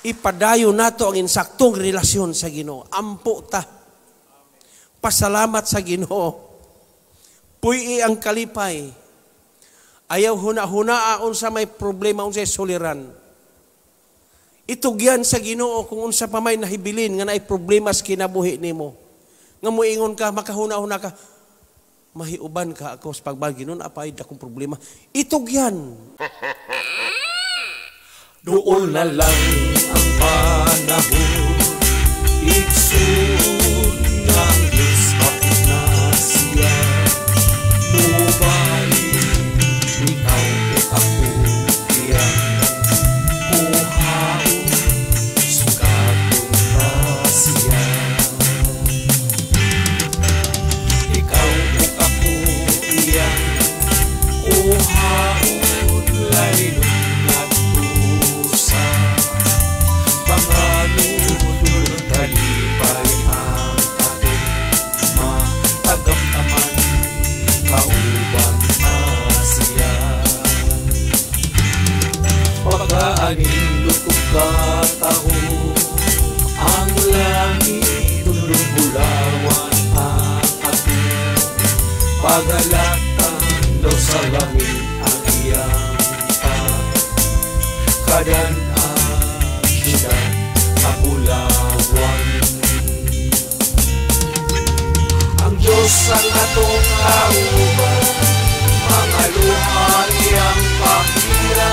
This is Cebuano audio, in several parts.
Ipadayon nato ang insaktong relasyon sa Ginoo. Ampo ta. Pasalamat sa Ginoo. Puy-i ang kalipay. Ayaw huna-hunaa unsa may problema, unsay suliran. Itugyan sa Ginoo kung unsa pa may nahibilin nga naay problema sa kinabuhi nimo. Nga moingon ka, makahuna-huna ka, mahiuban ka ako sa pagbag Ginoo, apay akong problema. Itugyan. Doon na lang ang panahon, igsoon nga ang Diyos hapit na siya. Mubalik, ikaw ug ako iyang kuhaon, sugaton ta siya. Ikaw ug ako iyang kuhaon, laylo sa panganod, kalipay ang atong matagamtaman, kauban ta siya. Pagkaanindot ug kataho ang langit, dulong bulawan ang atong pagalatan, daw sa langit ang iyang pagkadan ang siyudad kabulawan. Ang Diyos ang atong kauban, mga luha iyang pahira,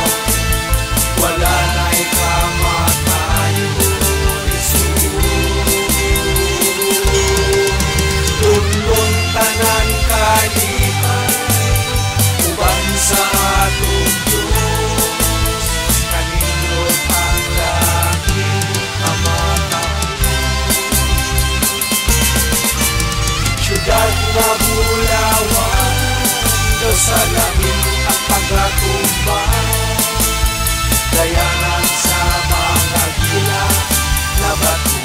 wala na'y kamatayon. Lunlun tanan kalipay, uban sa atong Diyos, kanindot ang langit kamatahon. Siyudad nga bulawan, daw sa langit ang pagkatumbang, dayanan sa mga gila na bato.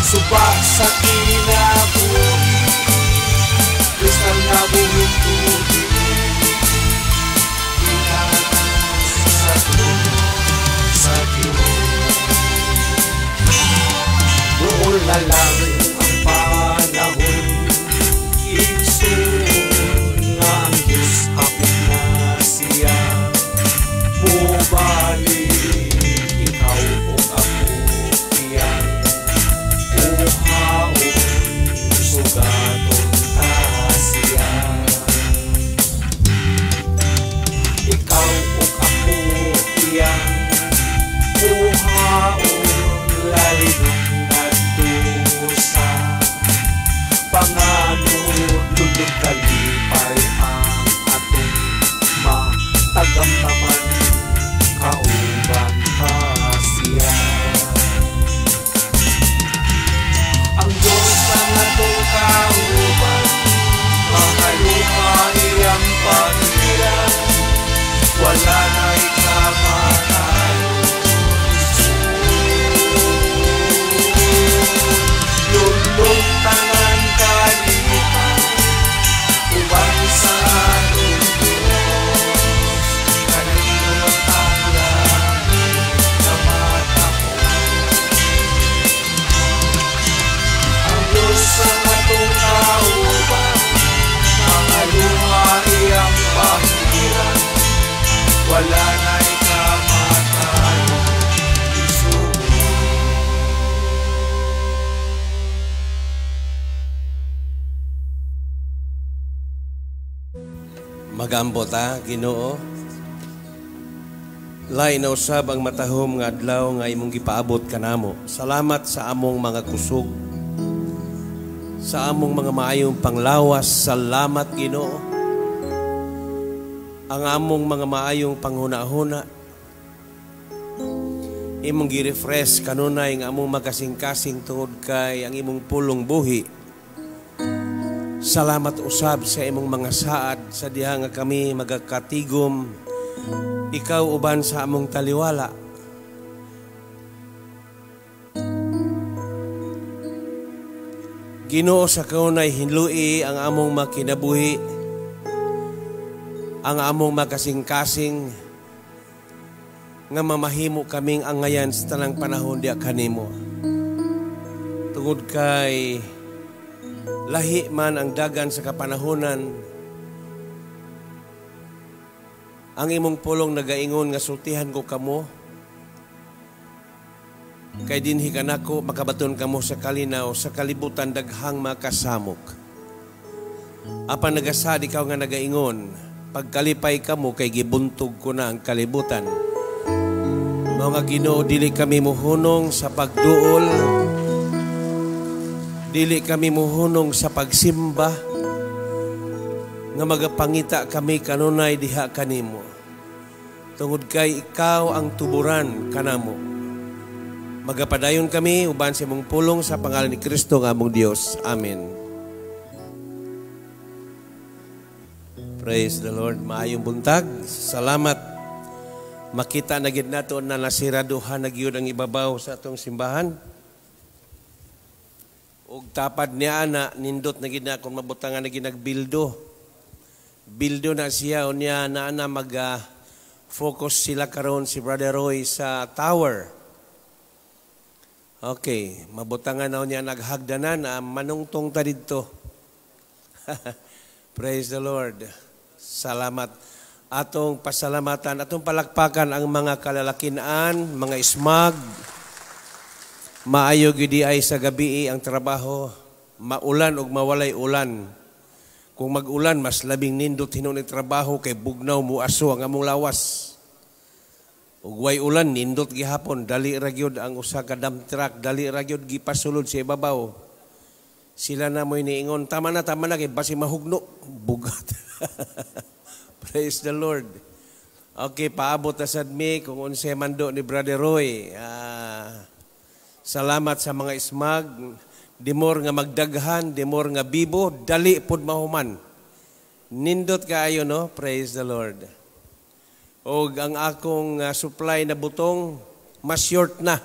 Suba sa kinabuhi, kristal na buhing tubig, gikan sa trono sa Diyos. Doon na lang ang panahon, igsoon nga ang Diyos hapit na siya. Mubalik, ikaw ug ako iyang kuhaon, sugaton ta siya. Ikaw ug ako iyang kuhaon, lalino ngadto sa panganod, lulod kalipay ang atong matagamtaman, kauban ta siya. Ang Diyos ang atong kauban, mga luha iyang pahira, wala na'y kamatayon. Lunlun tanan kalipay, uban sa atong Diyos, kanindot ang langit kamatahon. Ang Diyos ang atong kauban, mga luha iyang pahira, wala na'y kamatayon. Magambo ta, Ginoo. Lain na usab ang matahom nga adlaw nga imong gipaabot kanamo. Salamat sa among mga kusog, sa among mga maayong panglawas. Salamat, Ginoo. Ang among mga maayong panghuna-huna, imong gi-refresh kanunay nga among makasing-kasing tungod kay ang imong pulong buhi. Salamat usab sa imong mga saad sa diha nga kami magakatigom, ikaw uban sa among taliwala. Ginoo, sa kaunay hinlui ang among makinabuhi, ang among makasing-kasing. Nga mamahimo kaming angayan sa tanang panahon diha kanimo. Tungod kay lahi man ang dagan sa kapanahonan, ang imong pulong nagaingon nga sultihan ko kamo, kay dinhi kanako makabaton kamo sa kalinaw, sa kalibutan daghang makasamok. Apan nagasad ikaw nga nagaingon, pagkalipay kamo kay gibuntog ko na ang kalibutan. Mao nga Ginoo, dili kami mohunong sa pagduol, dili kami mohunong sa pagsimba, nga magapangita kami kanunay diha kanimo. Tungod kay ikaw ang tuburan kanamo. Magapadayon kami uban sa imong pulong sa pangalan ni Kristo nga among Dios. Amen. Praise the Lord. Maayong buntag. Salamat. Makita na gid nato na nasiraduhan na gyud ang ibabaw sa atong simbahan. Og tapad niya ana, nindot na gid na kung mabutangan na gid nagbildo. Bildo na siya unya na ana mag focus sila karon si Brother Roy sa tower. Okay, mabutangan na niya naghagdanan, manungtong ta didto. Praise the Lord. Salamat. Atong pasalamatan, atong palakpakan ang mga kalalakinan, mga ismag. Maayo gyud ay sa gabi ang trabaho, maulan og mawalay ulan. Kung mag-ulan, mas labing nindot hinuon ang trabaho kay bugnaw muaso ang among lawas. Ug way ulan, nindot gihapon, dali ra gyud ang usa ka dump truck, dali ra gyud gipasulod sa ibabaw. Sila na mo'y niingon, tama na kay basi mahugno, bugat. Praise the Lord. Okay, paabot na sad mi kung unsay mando ni Brother Roy. Salamat sa mga ismag, dimor nga magdaghan, dimor nga bibo, dali pod mahuman. Nindot kaayo, no? Praise the Lord. Og ang akong supply na butong, mas short na.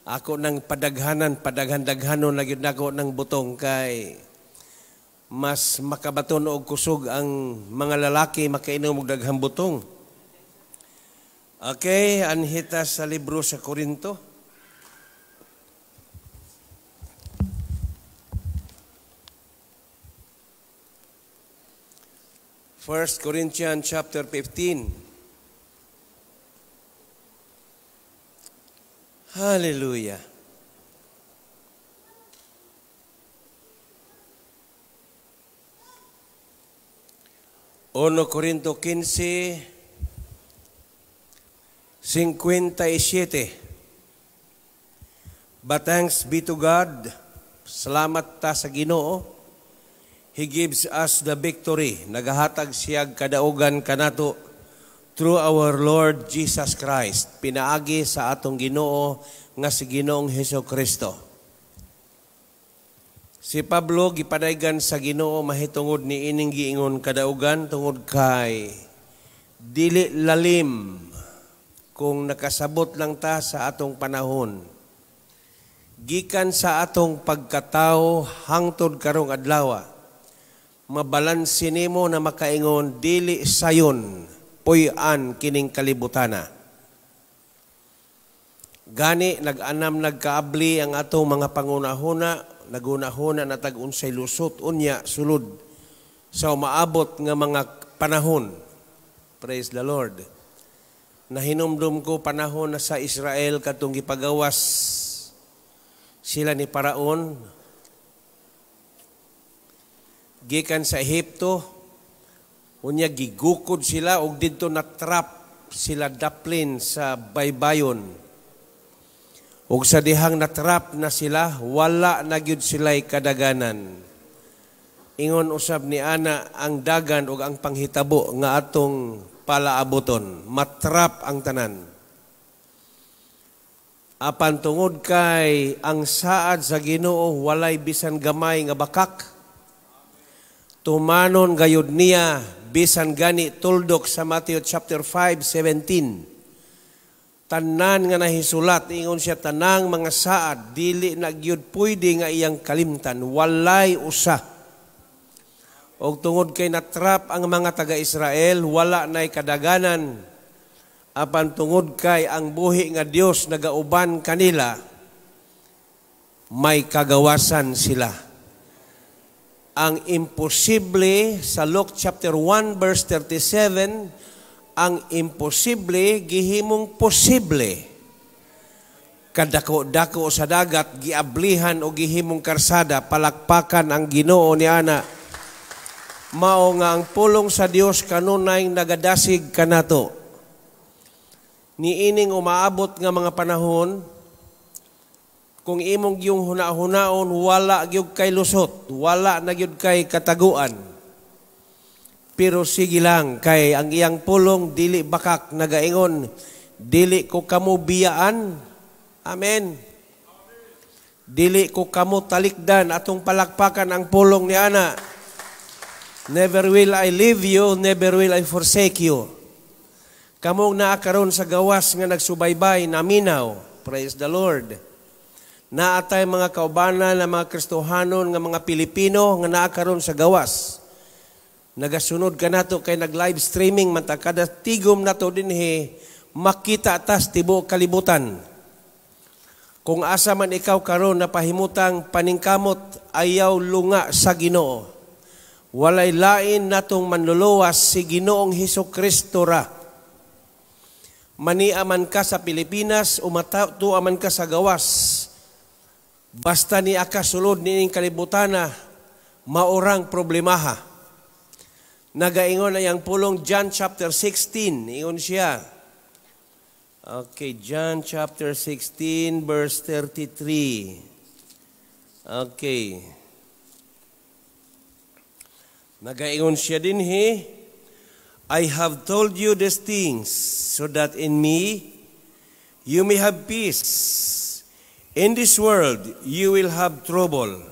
Ako nang padaghanan, padaghan-daghanon na gyud nako ng butong kay mas makabaton og kusog ang mga lalaki makainom og daghang butong. Okay, anhita sa libro sa Korinto. First Corinthians chapter 15. Hallelujah. Uno Corinto 15:57. But thanks be to God, salamat ta sa Ginoo. He gives us the victory. Nagahatag siya kadaugan kanato through our Lord Jesus Christ. Pinaagi sa atong Ginoo nga si Ginoong Hesus Kristo. Si Pablo gipadaygan sa Ginoo mahitungod ni ining giingon kadaugan tungod kay dili lalim kung nakasabot lang ta sa atong panahon. Gikan sa atong pagkatao hangtod karong adlaw, mabalanse nimo na makaingon dili sayon puy-an kining kalibutana. Gani nag-anam nagkaabli ang atong mga pangunahuna, nagunahuna na tag unsay lusot unya sulod sa umaabot nga mga panahon. Praise the Lord. Nahinumdum ko panahon na sa Israel katong gipagawas sila ni Paraon gikan sa Ehipto. Unya gigukod sila og didto natrap sila daplin sa baybayon. Og sa dihang natrap na sila, wala na gyud sila'y kadaganan. Ingon usab ni ana ang dagan og ang panghitabo nga atong palaaboton, matrap ang tanan. Apan tungod kay ang saad sa Ginoo walay bisan gamay nga bakak, tumanon gayud niya bisan gani tuldok sa Matthew chapter 5:17. Tanan nga nahisulat, ingon siya tanang mga saad dili na gyud pwede nga iyang kalimtan, walay usa. Og tungod kay natrap ang mga taga-Israel, wala na'y kadaganan. Apan tungod kay ang buhi nga Dios nagauban kanila, may kagawasan sila. Ang imposible sa Luke chapter 1 verse 37, ang imposible gihimong posible. Kadako-dako sa dagat giablihan o gihimong karsada, palakpakan ang Ginoo ni ana. Mao nga ang pulong sa Dios kanunay nagadasig kanato. Niining umaabot nga mga panahon, kung imong giyong huna-hunaon, wala gyud kay lusot, wala na gyud kay kataguan. Pero sige lang, kay ang iyang pulong dili bakak, nagaingon, "Dili ko kamo biyaan." Amen. "Dili ko kamo talikdan." Atong palakpakan ang pulong ni ana. "Never will I leave you, never will I forsake you." Kamong naa karon sa gawas nga nagsubaybay, naminaw. Praise the Lord. Naatay mga kaubanan na mga Kristohanon nga mga Pilipino nga naa karon sa gawas. Nagasunod ka nato kay nag-live streaming man ta, kada tigom nato dinhi makita tas tibuok kalibutan. Kung asa man ikaw karon na pahimutang paningkamot, ayaw lunga sa Ginoo. Walay lain natong manluluwas, si Ginoong Hesus Kristo ra. Mania man ka sa Pilipinas o matua man ka sa gawas, basta ni aka sulod nining kalibutana, maurang problemaha. Nagaingon ay ang pulong, John chapter 16, ingon siya. Okay, John chapter 16 verse 33. Okay. Nagaingon siya dinhi, "I have told you these things so that in me you may have peace. In this world you will have trouble.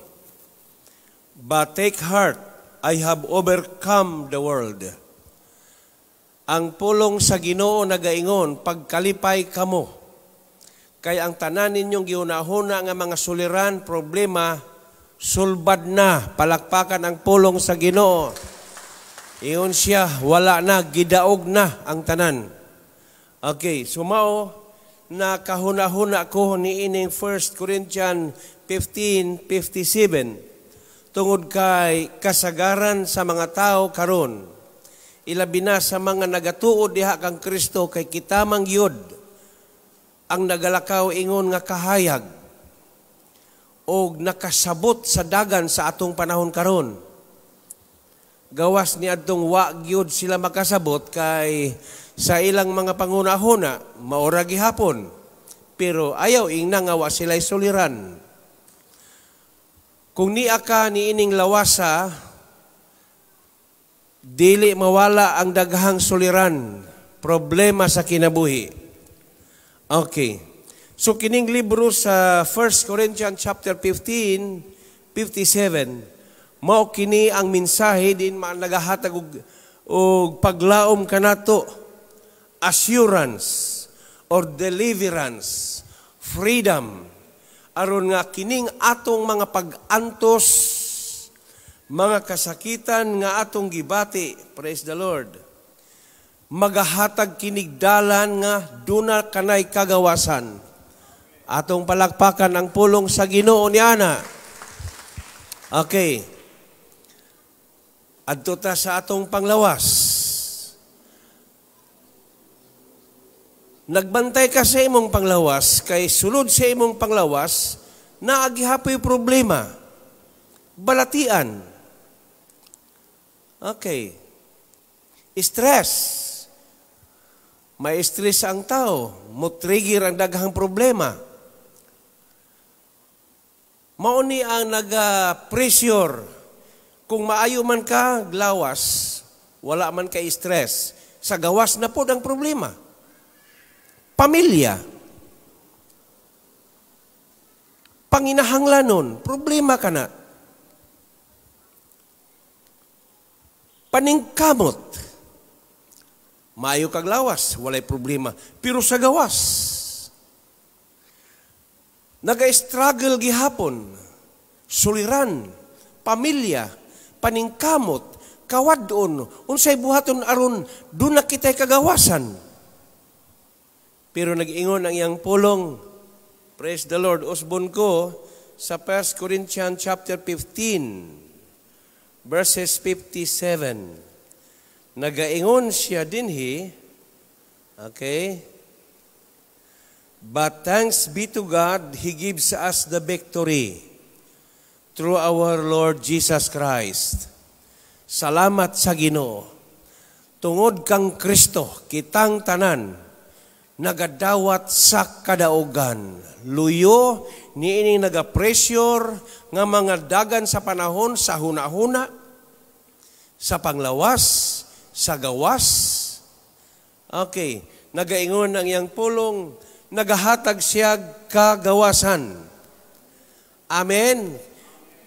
But take heart, I have overcome the world." Ang pulong sa Ginoo nagaingon, pagkalipay kamo. Kay ang tanan ninyong gihuna-huna nga mga suliran, problema, sulbad na. Palakpakan ang pulong sa Ginoo. Ingon siya, wala na, gidaog na ang tanan. Okay, so mao na kahuna-huna ko ni ining 1 Corinthians 15:57 tungod kay kasagaran sa mga tao karon, ilabi na sa mga nagatuo diha kang Kristo, kay kita man gyud ang nagalakaw ingon nga kahayag og nakasabot sa dagan sa atong panahon karon, gawas ni adtong wa gyud sila makasabot kay sa ilang mga panghuna-huna maura gihapon, pero ayaw ingna nga wa sila suliran. Kung niya ka niining lawasa, dili mawala ang daghang suliran, problema sa kinabuhi. Okay, so kining libro sa 1 Corinthians chapter 15 57, mao kini ang mensahe din nagahatag og paglaom kanato, assurance or deliverance, freedom, aron nga kining atong mga pag-antos, mga kasakitan nga atong gibati, praise the Lord, magahatag kinig dalan nga duna kanay kagawasan. Atong palakpakan ang pulong sa Ginoo ni ana. Okay. Adto ta sa atong panglawas. Nagbantay ka sa imong panglawas kay sulod sa imong panglawas naa gihapoy problema. Balatian. Okay. Stress. May stress ang tao, mo-trigger ang daghang problema. Mao ni ang naga-pressure. Kung maayo man ka, lawas, wala man kay stress. Sa gawas na pod ang problema. Pamilya. Panginahanglanon, problema ka na. Paningkamot. Maayo kag lawas, walay problema. Pero sa gawas, naga-struggle gihapon, suliran, pamilya, paningkamot, kawadon, unsay buhaton aron duna kitay kagawasan. Pero nag-ingon ang iyang pulong. Praise the Lord. Usbon ko sa 1 Corinthians chapter 15, verses 57. Nagaingon siya dinhi, okay? "But thanks be to God, He gives us the victory through our Lord Jesus Christ." Salamat sa Ginoo. Tungod kang Kristo, kitang tanan nagadawat sa kadaugan. Luyo niining naga-pressure nga mga dagan sa panahon sa huna-huna, sa panglawas, sa gawas. Okay, nagaingon ang iyang pulong, nagahatag siya kagawasan. Amen.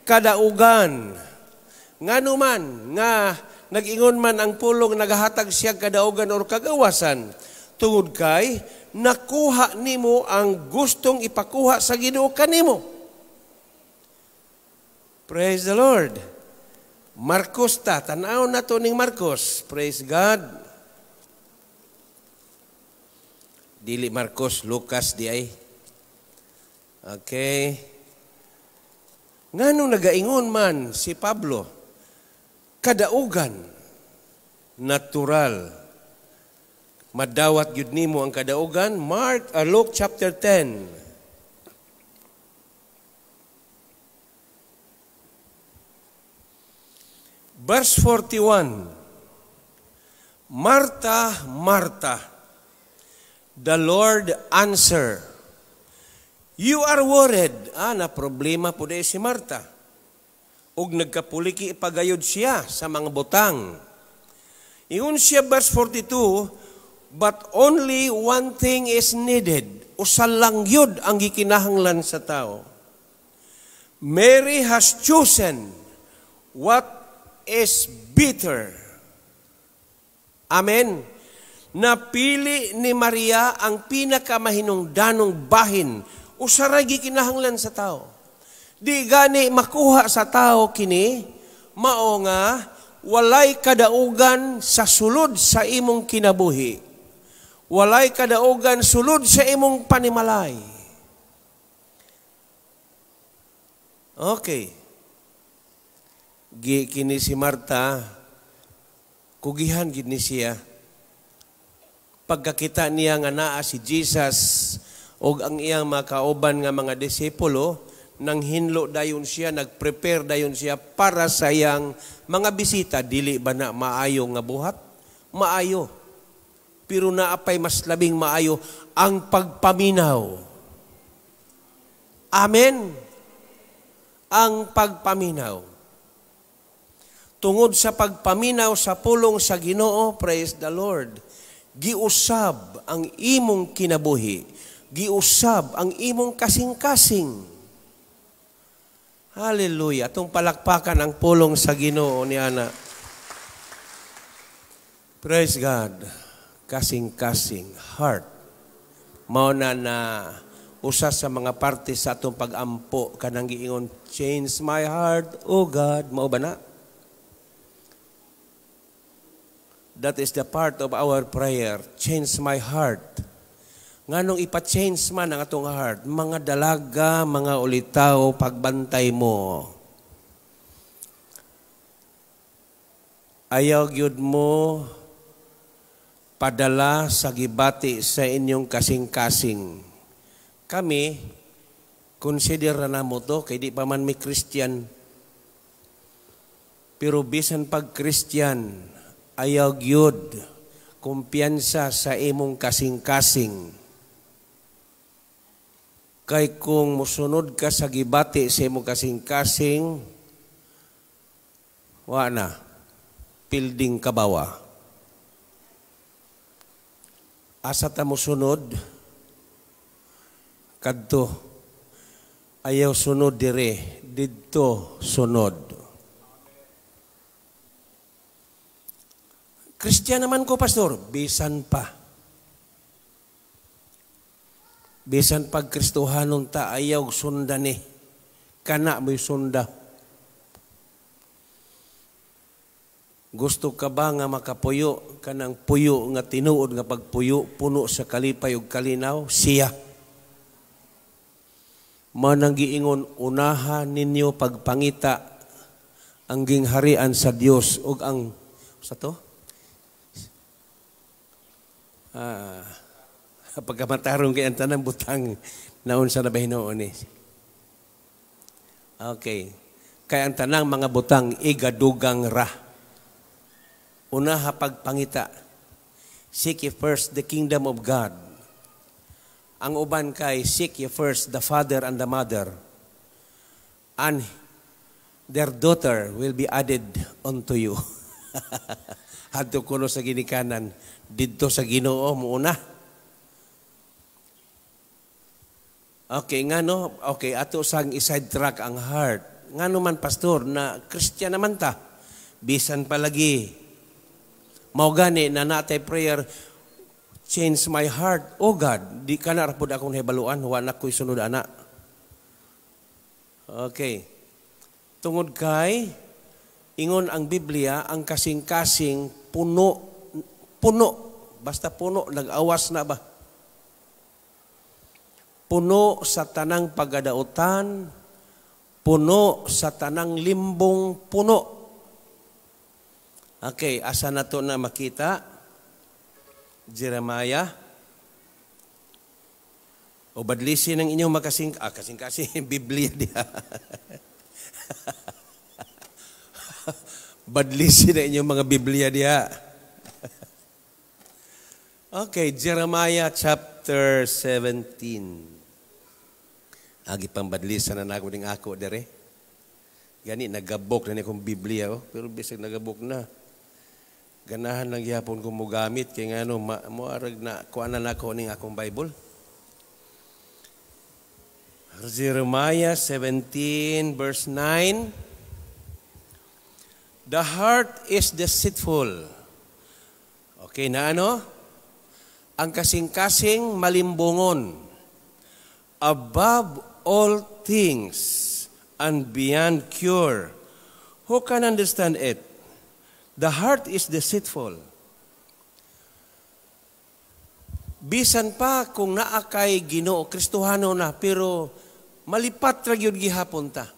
Kadaugan. Ngano man nga nag-ingon man ang pulong nagahatag siya kadaugan or kagawasan, tungod kay nakuha nimo ang gustong ipakuha sa Ginoo kanimo. Praise the Lord. Marcos ta, tan-aw na to ning Marcos. Praise God. Dili Marcos, Lucas di ay. Okay. Ngano nagaingon man si Pablo, kadaugan, natural. Madawat gyud nimo ang kadaugan. Luke chapter 10. Verse 41. "Martha, Martha, the Lord answer, you are worried." Ah, na problema po si Marta. Ug nagkapuliki pagayod siya sa mga butang. Ingon siya, verse 42, "But only one thing is needed." Usa lang yun ang gikinahanglan sa tao. "Mary has chosen what is better." Amen. Napili ni Maria ang pinakamahinungdanong bahin. Usa ra gikinahanglan sa tao. Di gani makuha sa tao kini, mao nga walay kadaugan sa sulod sa imong kinabuhi. Walay kadaugan sulod sa imong panimalay. Okay. Gi kini si Marta, kugihan gid ni siya. Pagkakita niya nga naa si Jesus og ang iyang makauban nga mga disipulo, nang hinlo dayon siya, nagprepare dayon siya para sa iyang mga bisita. Dili ba na maayo nga buhat? Maayo. Pero naapay mas labing maayo ang pagpaminaw. Amen. Ang pagpaminaw. Tungod sa pagpaminaw sa pulong sa Ginoo, praise the Lord, giusab ang imong kinabuhi, giusab ang imong kasing-kasing. Hallelujah. Atong palakpakan ang pulong sa Ginoo ni ana. Praise God. Kasing-kasing heart. Mao na na usa sa mga parte sa atong pag-ampo kanang giingon, "Change my heart, O God." Mao ba na? That is the part of our prayer. Change my heart. Nganong ipa-change man ang atong heart? Mga dalaga, mga ulitaw, pagbantay mo. Ayaw gyud mo padala sa gibati sa inyong kasing-kasing. Kami, consider na namo to, kay di pa man mi Christian. Pero bisan pag Christian, ayaw gyud kumpiyansa sa imong kasing-kasing. Kay kung musunod ka sa gibati sa imong kasing-kasing, wa na, pilding kabawa. Asa ta musunod? Kadto. Ayaw sunod dire, didto sunod. Christian naman ko, pastor, bisan pa. Bisan pag Kristohanon ta, ayaw sunda ni. Kana mo'y sunda. Gusto ka ba nga makapuyo kanang puyo nga tinuod nga pagpuyo, puno sa kalipay ug kalinaw? Siya. Manang giingon, unaha ninyo pagpangita ang gingharian sa Dios ug ang sa to? Pagkamatarong kay ang tanang butang naunsa na ba hinuon ni? Okay. Kay ang tanang mga butang igadugang ra. Unaha pagpangita. Seek ye first the kingdom of God. Ang uban kay seek ye first the father and the mother, and their daughter will be added unto you. Hadto kuno sa ginikanan, didto sa Ginoo muuna. Okay, ngano? Okay, ato sang i-side track ang heart. Ngano man, pastor, na Christian naman ta. Bisan palagi. Mao gani na natay prayer, "Change my heart, oh God." Di ka na pud akong hibaluan, wa na ko'y sunod ana. Okay. Tungod kay ingon ang Biblia, ang kasing-kasing puno, puno, basta puno, nag-awas na ba? Puno sa tanang pagadaotan, puno sa tanang limbong, puno. Okay, asa na to na makita? Jeremiah. O badlisin ang inyong kasing-kasing Biblia diha. Badlisin ang inyong mga Biblia diha. Okay, Jeremiah chapter 17. Agi pang badlisan na nako ning ako dere. Gani nagabok na ni akong Biblia oh, pero bisag nagabok na, ganahan lang gyapon ko mogamit kay ngano moarag na kuan na nako ning akong Bible. Jeremiah 17 verse 9. The heart is deceitful. Okay na ano? Ang kasing-kasing malimbongon. Above all things and beyond cure. Who can understand it? The heart is deceitful. Bisan pa kung naa kay Ginoo, Kristohano na, pero malipat ra gyud gihapon ta.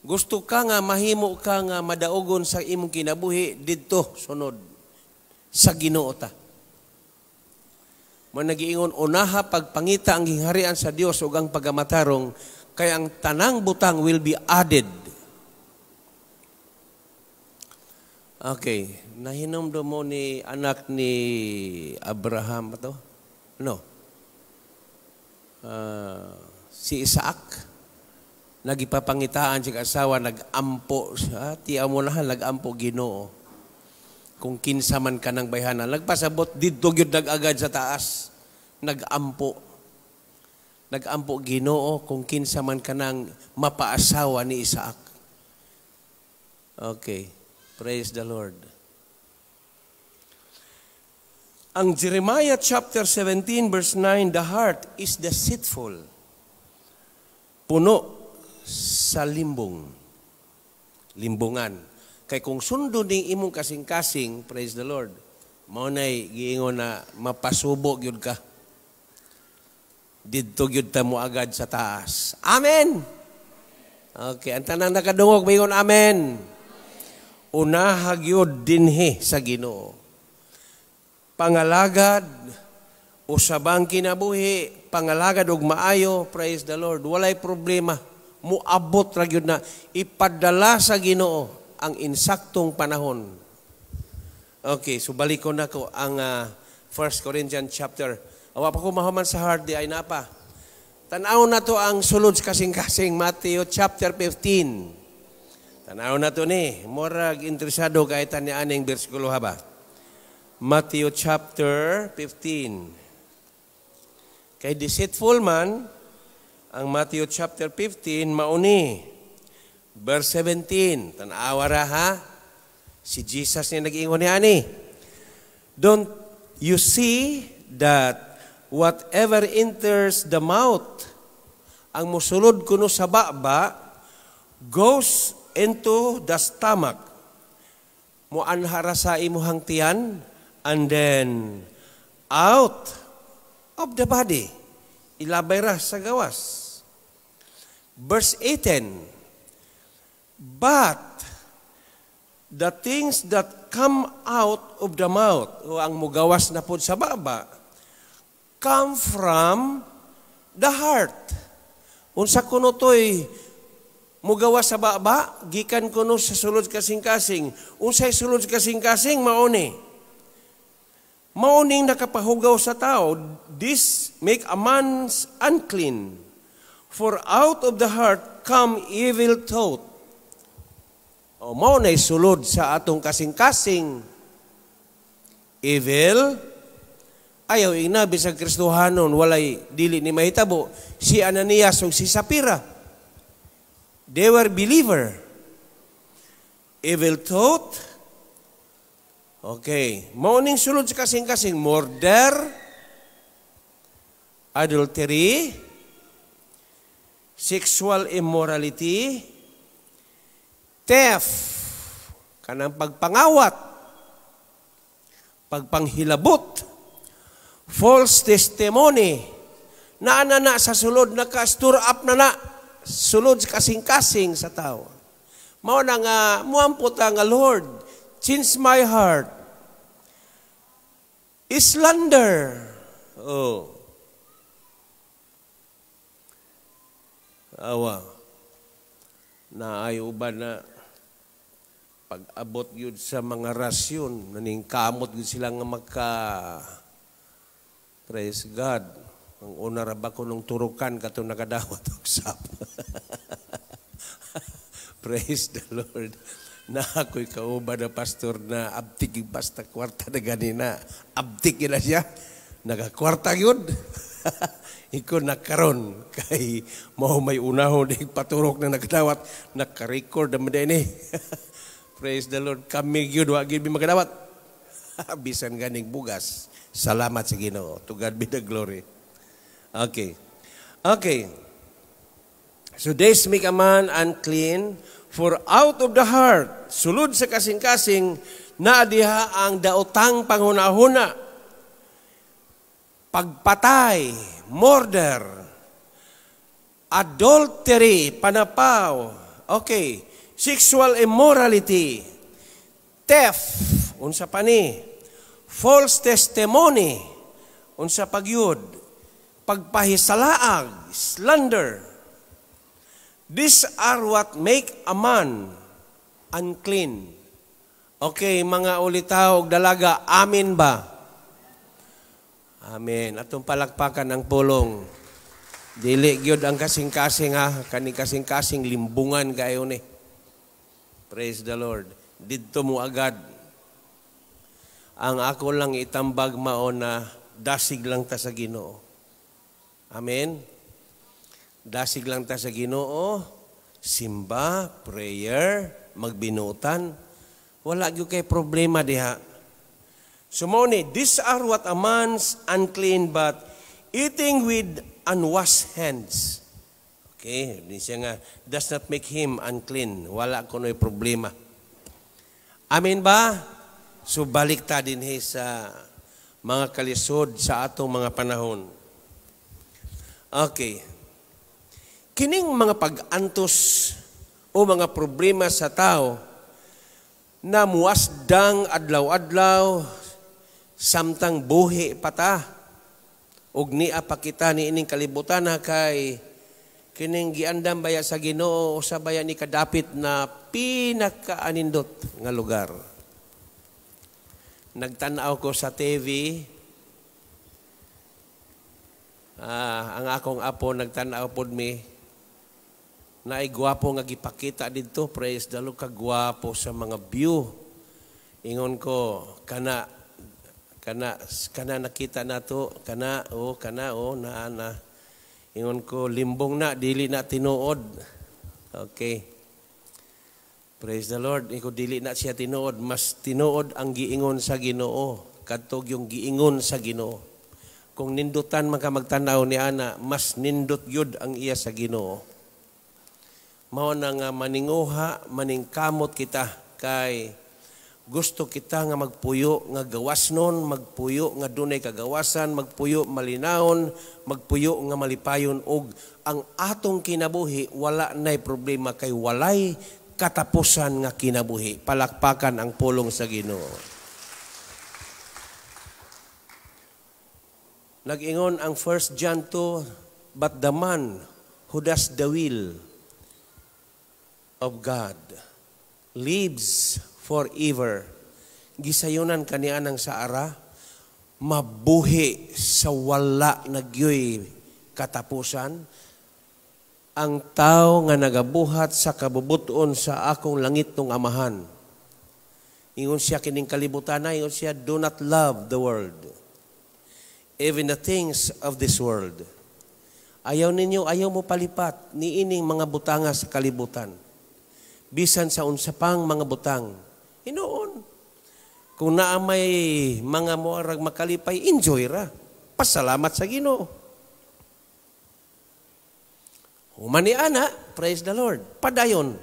Gusto ka nga mahimo ka nga madaugon sa imong kinabuhi, didto sunod sa Ginoo ta. Man nagiingon, unaha pagpangita ang gingharian sa Dios ug ang pagamatarong, kay ang tanang butang will be added. Okay, nahinomdom mo ni anak ni Abraham ba to? No. Si Isaac, nagipapangitaan siya asawa, nagampo siya, tiya mo na, nagampo Ginoo. Kung kinsa man ka ng bayhana, nagpasabot, didto gyud nag-agad sa taas, nagampo. Nagampo Ginoo kung kinsa man ka ng mapaasawa ni Isaac. Okay. Praise the Lord. Ang Jeremiah chapter 17 verse 9, the heart is deceitful. Puno sa limbong. Limbungan. Kay kung sundo ning imong kasing-kasing, praise the Lord, mao nay giingon na mapasubo gyud ka. Didto gyud ta mo agad sa taas. Amen. Okay, ang tanang nakadungog maingon amen. Unaha gyud dinhi sa Ginoo. Pangalagad usabang kinabuhi, pangalagad og maayo, praise the Lord. Walay problema. Muabot ra gyud na ipadala sa Ginoo ang insaktong panahon. Okay, so balikon nako ang 1 Corinthians chapter. Awa pa ko mahuman sa heart di ay napa. Tan-aw na to ang sulod sa kasing-kasing, Matthew chapter 15. Tanaw na to ni, murag interesado kay tani aning bersikulo ha ba? Matthew chapter 15. Kay deceitful man, ang Matthew chapter 15, mauni. Verse 17, tanawa ra ha? Si Jesus ni nag-ingon ni ani. Don't you see that whatever enters the mouth, ang musulod kuno sa baba, goes into the stomach. Muanha ra sa imuhang tiyan and then out of the body. Ilabay ra sa gawas. Verse 18. But the things that come out of the mouth, o ang mugawas na pod sa baba, come from the heart. Unsa kuno toy mugawas sa baba, gikan kuno sa sulod kasing-kasing. Unsay sulod kasing-kasing, mao ni. Mao ning nakapahugaw sa tao, this make a man unclean. For out of the heart come evil thought. O mao na sulod sa atong kasing-kasing. Evil, ayaw ingna bisag Kristohanon, walay dili ni mahitabo. Si Ananias ug si Sapira, they were believer. Evil thought. Okay. Mao ning sulod sa kasing-kasing, murder, adultery, sexual immorality, theft, kanang pagpangawat, pagpanghilabot, false testimony, naa na na sa sulod, naka-store up na na, sulod sa kasing-kasing sa tao. Mao na nga, muampo ta nga, "Lord, change my heart." Slander. Oh. Awa. Naay uban na pag-abot yun sa mga rasyon, naningkamot yun sila nga magka. Praise God. Ang una ra ba ko nung turukan katong nakadawat og sap. Praise the Lord. Na ako'y kauban na pastor na abtik yung basta kwarta na ganina. Abtik na siya. Nagakwarta yun. Iko nakaron kay mao may unahon di paturok na nakadawat, naka-record naman din eh. Praise the Lord. Kami gyud wa gyud mi makadawat. Bisan ganing bugas. Salamat sa Ginoo. To God be the glory. Okay. Okay. So this make a man unclean, for out of the heart, sulod sa kasing-kasing, naa diha ang daotang panghunahuna, pagpatay, murder, adultery, panapaw, okay, sexual immorality, theft, unsa pa ni, false testimony, unsa pagyud, pagpahisalaag, slander. These are what make a man unclean. Okay, mga ulitaw ug dalaga, amin ba? Amen. Atong palakpakan ang pulong. Dili gyud ang kasing-kasing ha, kani kasing-kasing limbungan kayo ni. Praise the Lord. Didto mo agad. Ang ako lang itambag mao na dasig lang ta sa Ginoo. Amen. Dasig lang ta sa Ginoo, simba, prayer, magbinutan. Wala gyud kay problema diha. So mao ni, these are what a man's unclean, but eating with unwashed hands. Okay, di siya nga, does not make him unclean. Wala kuno'y problema. Amen ba? So balik ta din sa mga kalisod sa atong mga panahon. Okay. Kining mga pag-antos o mga problema sa tao na muasdang adlaw-adlaw samtang buhi pa ta ug nia pa kita ni ining kalibutan na kay kining giandam baya sa Ginoo usa baya ni kadapit na pinakaanindot nga lugar. Nagtan-aw ko sa TV, ang akong apo nagtan-aw pod mi, naay gwapo nga gipakita didto. Praise the Lord, kagwapo sa mga view. Ingon ko, kana kana kana nakita nato, kana oh, kana oh, naa na. Ingon ko, limbong na, dili na tinuod. Okay. Praise the Lord. Iko dili na siya tinuod, mas tinuod ang giingon sa Ginoo. Kadtog yung giingon sa Ginoo. Kung nindutan man ka magtanaw ni ana, mas nindot gyud ang iya sa Ginoo. Mao na nga maninguha, maningkamot kita kay Gusto kita nga magpuyo nga gawas nun, magpuyo nga dunay kagawasan, magpuyo malinawon, magpuyo nga malipayon og ang atong kinabuhi wala nay problema kay walay katapusan nga kinabuhi. Palakpakan ang pulong sa Ginoo. Nag-ingon ang 1 John 2, "But the man who does the will of God lives forever." Gisayunan kaniya ng saara, mabuhi sa wala nagyoy katapusan. Ang tao nga nagabuhat sa kabubuton sa akong langitnong Amahan. Ingon siya kining kalibutan na, ingon siya, "Do not love the world, even the things of this world." Ayaw ninyo, ayaw mo palipat niining mga butanga sa kalibutan. Bisan sa unsa pang mga butang. Hinuon. Kung naa may mga moarag makalipay, enjoy ra. Pasalamat sa Ginoo. Human ni ana, praise the Lord. Padayon.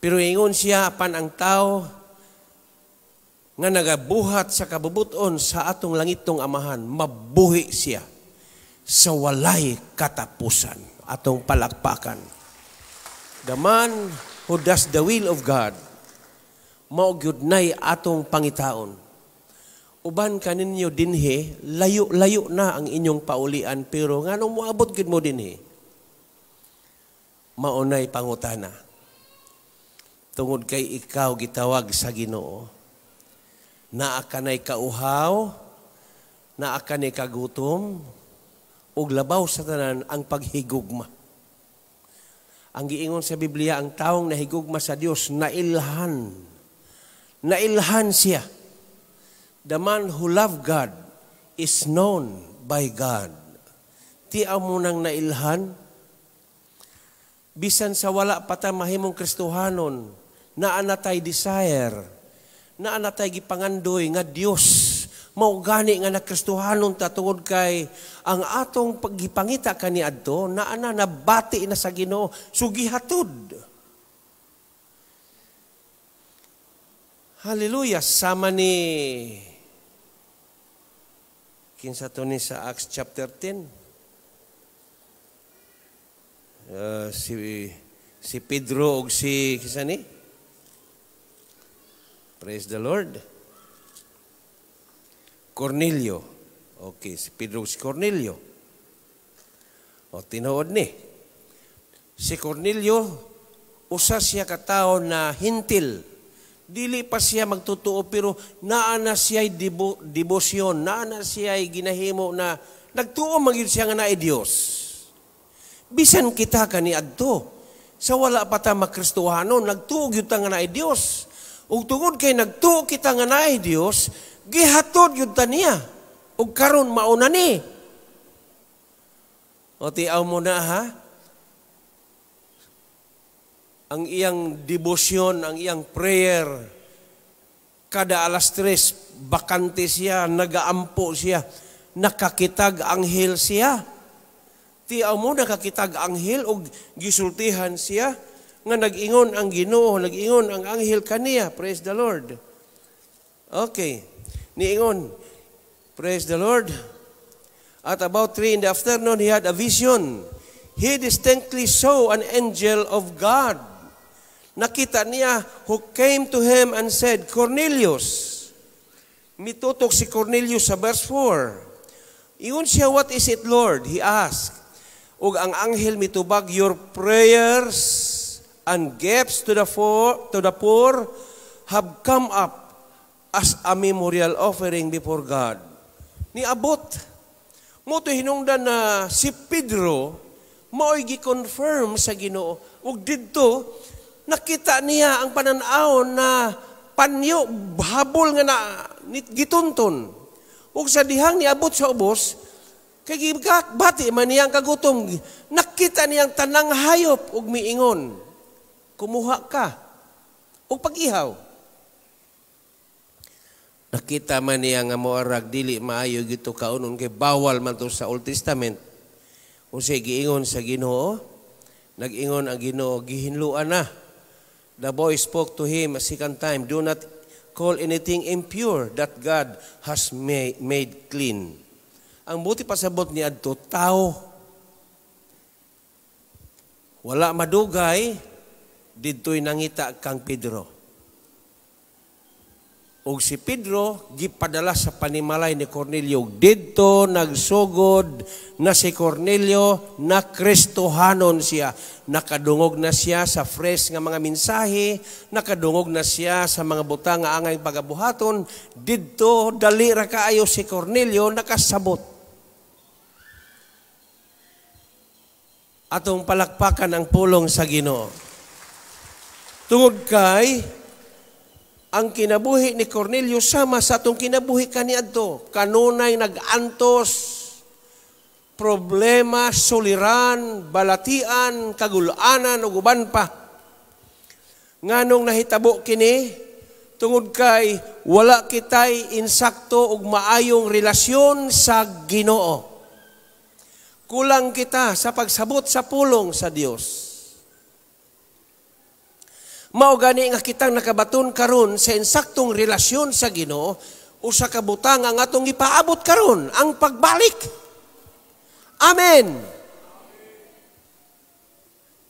Pero ingon siya, pan ang tao nga nagabuhat sa kabubuton sa atong langitong Amahan, mabuhi siya sa walay katapusan. Atong palakpakan. The man who does the will of God, mao gyud nay atong pangitaon. Uban kaninyo dinhi, layo-layo na ang inyong paulian, pero nganong moabot gyud mo dinhi? Maunay pangutana. Tungod kay ikaw gitawag sa Ginoo. Naa kanay kauhaw, naa kanay kagutom, ug labaw sa tanan ang paghigugma. Ang giingon sa Biblia, ang taong nahigugma sa Dios, nailhan. Nailhan siya. The man who loved God is known by God. Tiaw mo nang nailhan, bisan sa wala pa ta mahimong Kristohanon, naa na tay desire, naa na tay gipangandoy nga Dios, mao gani nga nakristohanon ta tungod kay ang atong paggipangita kaniadto naa na, nabati na sa Ginoo, so gihatod. Hallelujah. Sama ni kinsa to ni sa Acts chapter 10. Si Pedro og si kinsa ni? Praise the Lord. Cornelio. Okay, si Pedro, si Cornelio. O tinuod ni. Si Cornelio, usa siya ka tawo na hintil. Dili pa siya magtotoo pero naa na siya'y debosyon, naa na siya'y ginahimo na nagtuo man gyud siya nga naay Dios. Bisan kita kaniadto, sa wala pa ta makristohanon, nagtuo gyud ta nga naay Dios. Ug tungod kay nagtuo kita nga naay Dios, gihatod gyud ta niya. Ug karon mauna ni. O tiaw mo na ha. Ang iyang debosyon, ang iyang prayer, kada 3:00, bakante siya, nagaampo siya, nakakitag anghel siya. Tiaw mo, nakakitag anghel, og gisultihan siya, nga nag-ingon ang Ginoo, nag-ingon ang anghel kaniya. Praise the Lord. Okay. Niingon, praise the Lord. At about 3 in the afternoon, he had a vision. He distinctly saw an angel of God. Nakita niya who came to him and said, "Cornelius." Mitutok si Cornelius sa verse 4. Ingon siya, "What is it, Lord?" he asked. Ug ang anghel mitubag, "Your prayers and gifts to the poor have come up as a memorial offering before God." Niabot. Mo to hinungdan na si Pedro mao'y gi-confirm sa Ginoo. Ug didto nakita niya ang panan-aw na panyo, habol nga na gitunton. Ug sa dihang niabot sa ubos, kay bati man niya ang kagutom, nakita niya ang tanang hayop ug miingon, "Kumuha ka ug pag-ihaw." Nakita man niya nga moarag dili maayo gito kaunon kay bawal man to sa Old Testament. Unsay giingon sa Ginoo? Nag-ingon ang Ginoo, gihinluan na. The voice spoke to him a second time, "Do not call anything impure that God has made clean." Ang buot ipasabot ni adto, tao. Wala madugay, didto'y nangita kang Pedro. Ug si Pedro gipadala sa panimalay ni Cornelio. Didto nagsugod na si Cornelio na Kristohanon siya. Nakadungog na siya sa fresh nga mga mensahe, nakadungog na siya sa mga butang nga angay pagabuhaton. Didto dali ra kaayo si Cornelio nakasabot. Atong palakpakan ang pulong sa Ginoo. Tungod kay ang kinabuhi ni Cornelio sama sa atong kinabuhi kaniadto. Kanunay nag-antos, problema, suliran, balatian, kagulanan, ug uban pa. Nganong nahitabo kini? Tungod kay wala kitay insakto ug maayong relasyon sa Ginoo. Kulang kita sa pagsabot sa pulong sa Dios. Mao gani nga kitang nakabaton karon sa insaktong relasyon sa Ginoo, usa ka butang ang atong ipaabot karon, ang pagbalik. Amen.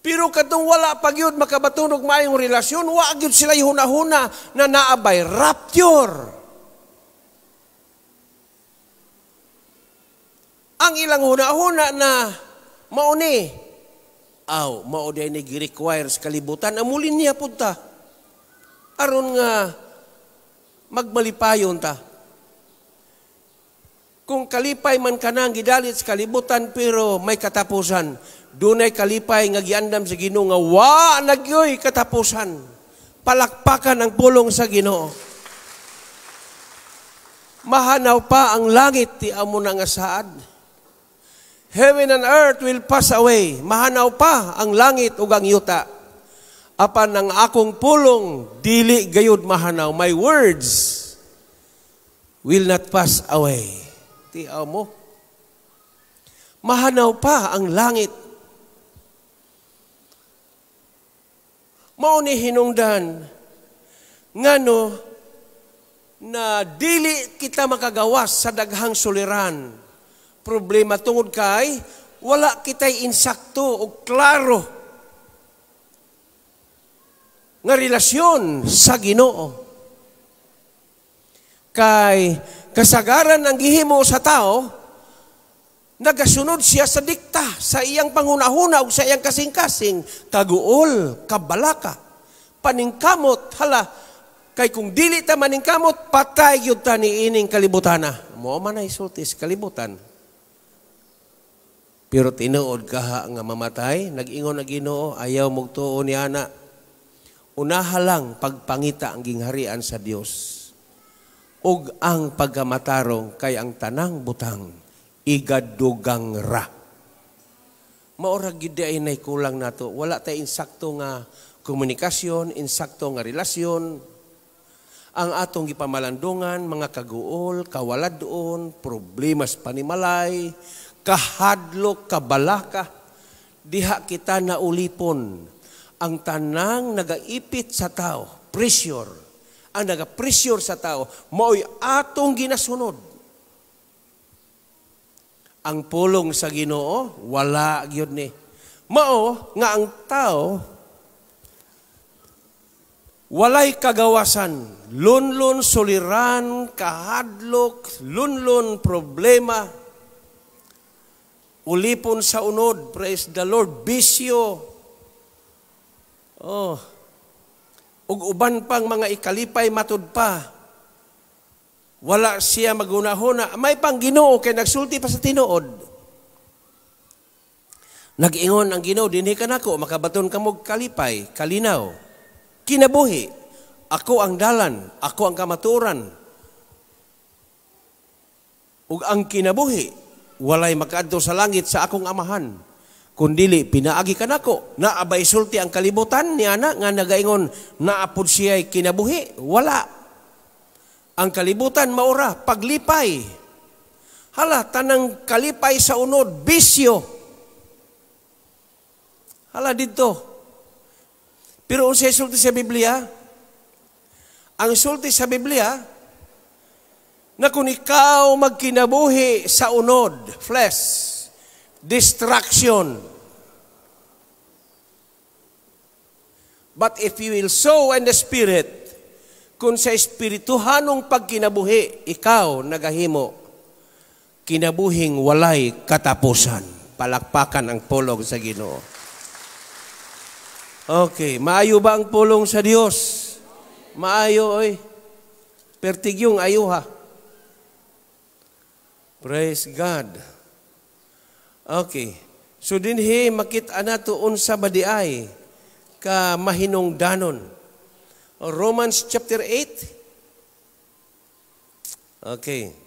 Pero katong wala pa gyud makabaton og maayong relasyon, wa gyud sila hunahuna na naabay rapture. Ang ilang hunahuna na mauni, aw, mao day ni gi-require sa kalibutan, amulin niya punta. Aron nga magmalipayon ta. Kung kalipay man kanang gidalit sa kalibutan pero may katapusan, dunay kalipay nga giandam sa Ginoo nga wa nagyoy katapusan. Palakpakan ang pulong sa Ginoo. Mahanaw pa ang langit ti amo na nga saad. Heaven and earth will pass away. Mahanaw pa ang langit ug ang yuta. Apan ang akong pulong, dili gayud mahanaw. My words will not pass away. Tiaw mo. Mahanaw pa ang langit. Mao ni hinungdan ngano na dili kita makagawas sa daghang suliran. Problema tungod kay wala kitay insakto o klaro nga relasyon sa Ginoo. Kay kasagaran ang gihimo sa tao, nagasunod siya sa dikta, sa iyang panghunahuna o sa iyang kasing-kasing, kaguol, kabalaka, paningkamot, hala, kay kung dili ta maningkamot, patay gyud ta niining kalibutana. Mao man ay sulti sa kalibutan. Pero tinuod kaha nga mamatay, nag-ingon ang Ginoo, ayaw mugtuo ni ana. Unaha lang pagpangita ang gingharian sa Dios ug ang pagkamatarong kay ang tanang butang igadugang ra. Maura gid ay nay kulang nato. Wala tay insakto nga komunikasyon, insakto nga relasyon. Ang atong gipamalandungan, mga kaguol, kawaladon, problema sa panimalay, kahadlok, kabalaka, diha kita naulipon. Ang tanang nagaipit sa tao, pressure, ang naga-pressure sa tao, mao'y atong ginasunod. Ang pulong sa Ginoo, wala gyud ni. Mao nga ang tao walay kagawasan, lunlun suliran, kahadlok, lunlun problema, ulipon sa unod, praise the Lord, bisyo. Oh, ug uban pang mga ikalipay matud pa. Wala siya magunahuna. May pang Ginoo kay nagsulti pa sa tinuod. Nag-ingon ang Ginoo, dinhi ka nako, makabaton ka mo kalipay, kalinaw, kinabuhi. Ako ang dalan, ako ang kamatuoran. Ug ang kinabuhi, walay makaadto sa langit sa akong amahan. Kundili pinaagi ka nako, naabay sulti ang kalibutan ni ana nga nagaingon naapod siya'y kinabuhi. Wala. Ang kalibutan maura, paglipay. Hala, tanang kalipay sa unod, bisyo. Hala dito. Pero unsay sulti sa Biblia? Ang sulti sa Biblia, na kung ikaw magkinabuhi sa unod, flesh, destruction. But if you will sow in the Spirit, kung sa espirituhanong pagkinabuhi, ikaw nagahimo, kinabuhing walay katapusan. Palakpakan ang pulong sa Ginoo. Okay, maayo ba ang pulong sa Dios? Maayo, oy. Pertigyong ayuha. Praise God. Okay. So dinhi makita nato unsa ba di ay ka mahinungdanon. Romans chapter 8. Okay.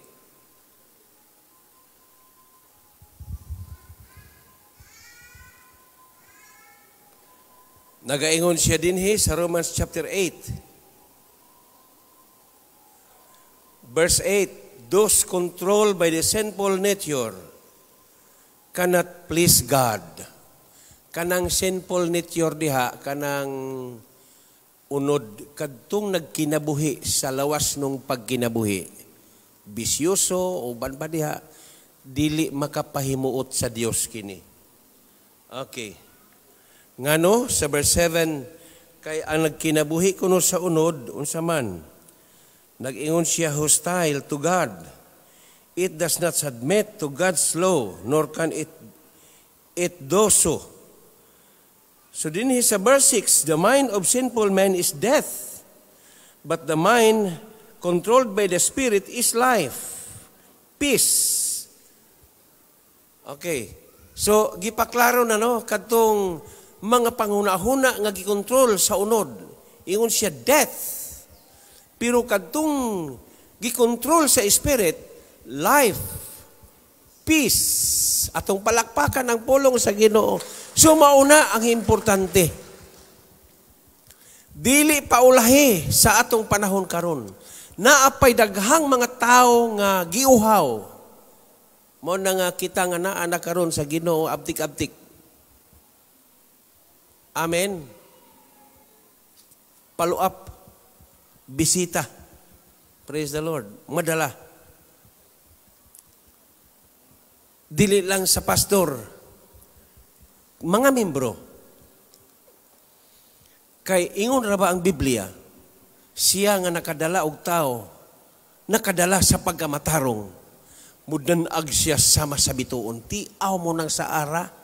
Nagaingon siya dinhi sa Romans chapter 8. Verse 8, those controlled by the sinful nature cannot please God. Kanang sinful nature diha, kanang unod, kadtong nagkinabuhi sa lawas nung pagkinabuhi, bisyoso o ban pa diha, dili makapahimuot sa Dios kini. Okay. Ngano, sa verse 7, kay ang nagkinabuhi kuno sa unod, unsa man, nag-ingon siya hostile to God. It does not submit to God's law, nor can it do so. So dinhi sa verse 6, the mind of sinful man is death, but the mind controlled by the Spirit is life, peace. Okay. So gipaklaro na no kadtong mga panghuna-huna nga gikontrol sa unod. Ingon siya death. Pero kadtong gikontrol sa Spirit, life, peace. Atong palakpakan ang pulong sa Ginoo. So mauna ang importante. Dili paulahi sa atong panahon karon. Naapay daghang mga tao nga giuhaw. Mao na nga kita nga naa na karon sa Ginoo abtik-abtik. Amen. Follow up. Bisita. Praise the Lord. Madala. Dili lang sa pastor, mga membro. Kay ingon ra ba ang Biblia, siya nga nakadala og tao, nakadala sa pagkamatarong, mudanag siya sama sa bituon. Tiaw mo nang sa ara.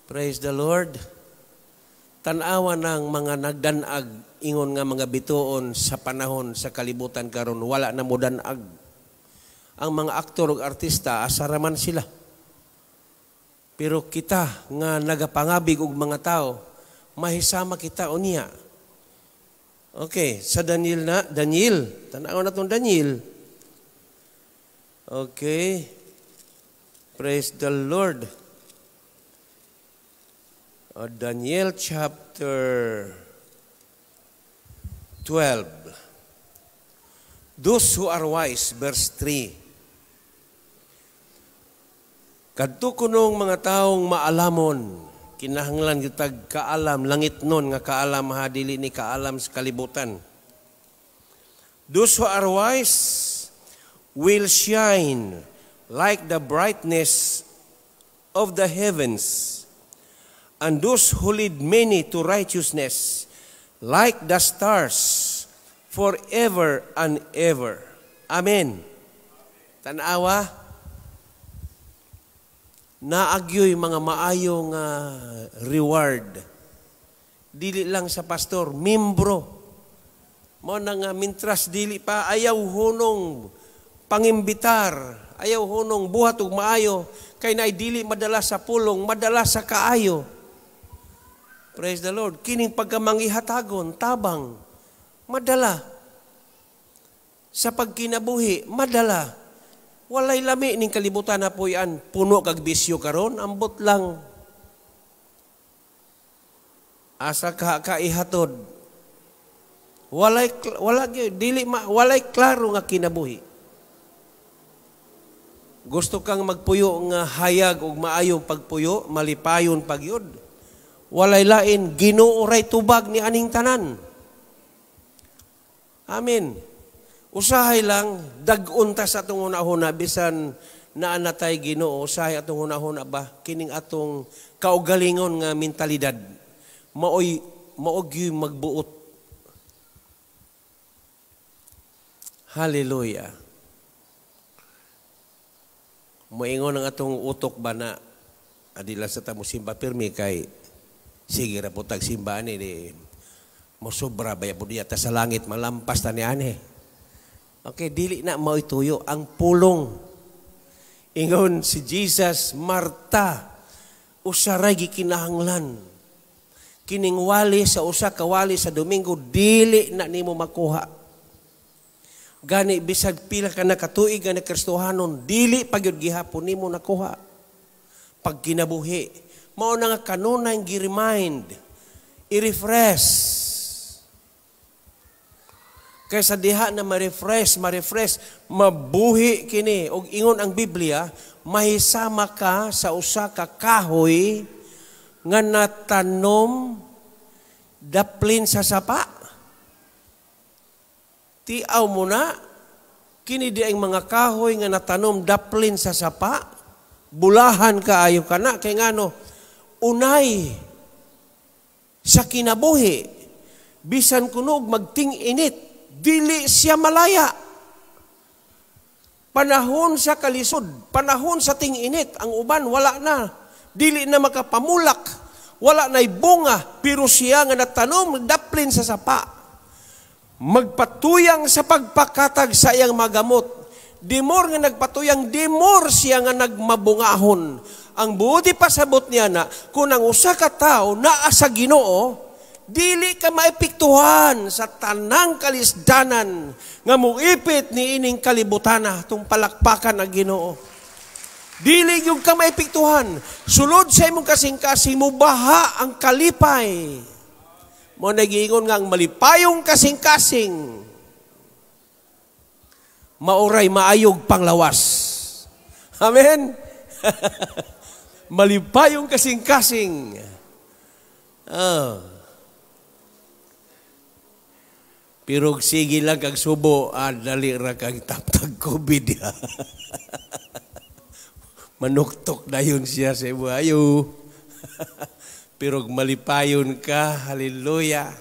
Praise the Lord. Tanawa ng mga nagdanag, ingon nga mga bituon sa panahon sa kalibutan karon, wala na mudanag. Ang mga aktor ug artista, asaraman sila. Pero kita nga nagapangabig og mga tao, mahisama kita unya. Okay, sa Daniel na, Daniel, tanawa na tong Daniel. Okay. Praise the Lord. Daniel chapter 12. Those who are wise, verse 3. Kadto kunong mga taong maalamon, kinahanglan kitag kaalam, langit nun nga kaalam ha, dili ni kaalam sa kalibutan. Those who are wise will shine like the brightness of the heavens, and those who lead many to righteousness like the stars forever and ever. Amen. Tanawa, naagyoy mga maayo nga reward. Dili lang sa pastor, membro. Mao na nga mintras dili pa ayaw hunong pangimbitar, ayaw hunong buhat og maayo kay naay dili madala sa pulong, madala sa kaayo. Praise the Lord. Kining pagkamangihatagon, tabang, madala. Sa pagkinabuhi, madala. Walay lami ning kalibutan na puyan, puno kag bisyo karon, ambot lang. Asa ka kaihatod. Walay wala dili ma, walay klaro nga kinabuhi. Gusto kang magpuyo nga hayag og maayong pagpuyo, malipayon pagyud. Walay lain, Ginoo ray tubag ni aning tanan. Amen. Usahay lang dag-on ta sa atong hunahuna, bisan naa na tay Ginoo, usahay atong hunahuna ba, kining atong kaugalingon nga mentalidad maoy mao gyud magbuot. Hallelujah. Moingon ang atong utok ba na adila sa tamo simba pirmi kay sige ra po tag simba ani di mosobra ba po diya ta sa langit, malampas ta ni ani. Okay, dili na maoy tuyo ang pulong. Ingon si Jesus, "Marta, usaray gikinahanglan. Kining wali sa usa ka wali sa Domingo, dili na nimo makuha." Gani bisag pila ka na katuig nga na Kristohanon, dili pa gyud gihapon nimo nakuha. Pag kinabuhi, mao na nga kanunay gi-remind, i-refresh. Kaysa diha na ma-refresh, ma-refresh, mabuhi kini. Og ingon ang Biblia, mahisama ka sa usa ka kahoy nga natanom daplin sa sapa. Tiaw mo na, kini di ang mga kahoy nga natanom daplin sa sapa, bulahan kaayo ka na, kay ngano, unay sa kinabuhi, bisan kunog magting-init, dili siya malaya. Panahon sa kalisod, panahon sa ting-init, ang uban wala na, dili na makapamulak, wala na'y bunga, pero siya nga natanom daplin sa sapa. Magpatuyang sa pagpakatag sa iyang magamot. Dimor nga nagpatuyang, dimor siya nga nagmabungahon. Ang buti pasabot niya na, kung ang usa ka tawo naa sa Ginoo, dili ka maepektuhan sa tanang kalisdanan nga muipit ni ining kalibutana, tung palakpakan ang Ginoo. Dili gyud ka maepektuhan. Sulod sa imong kasing-kasing, mubaha ang kalipay. Mo nagiingon nga ang malipayong kasing-kasing mauray maayog panglawas. Amen. Malipayong kasing-kasing. Oh. Pero sige lang kag subo, dali ra kag taptag COVID. Manuktok na yun siya sa imo. Ayo. Pero malipayon ka, hallelujah.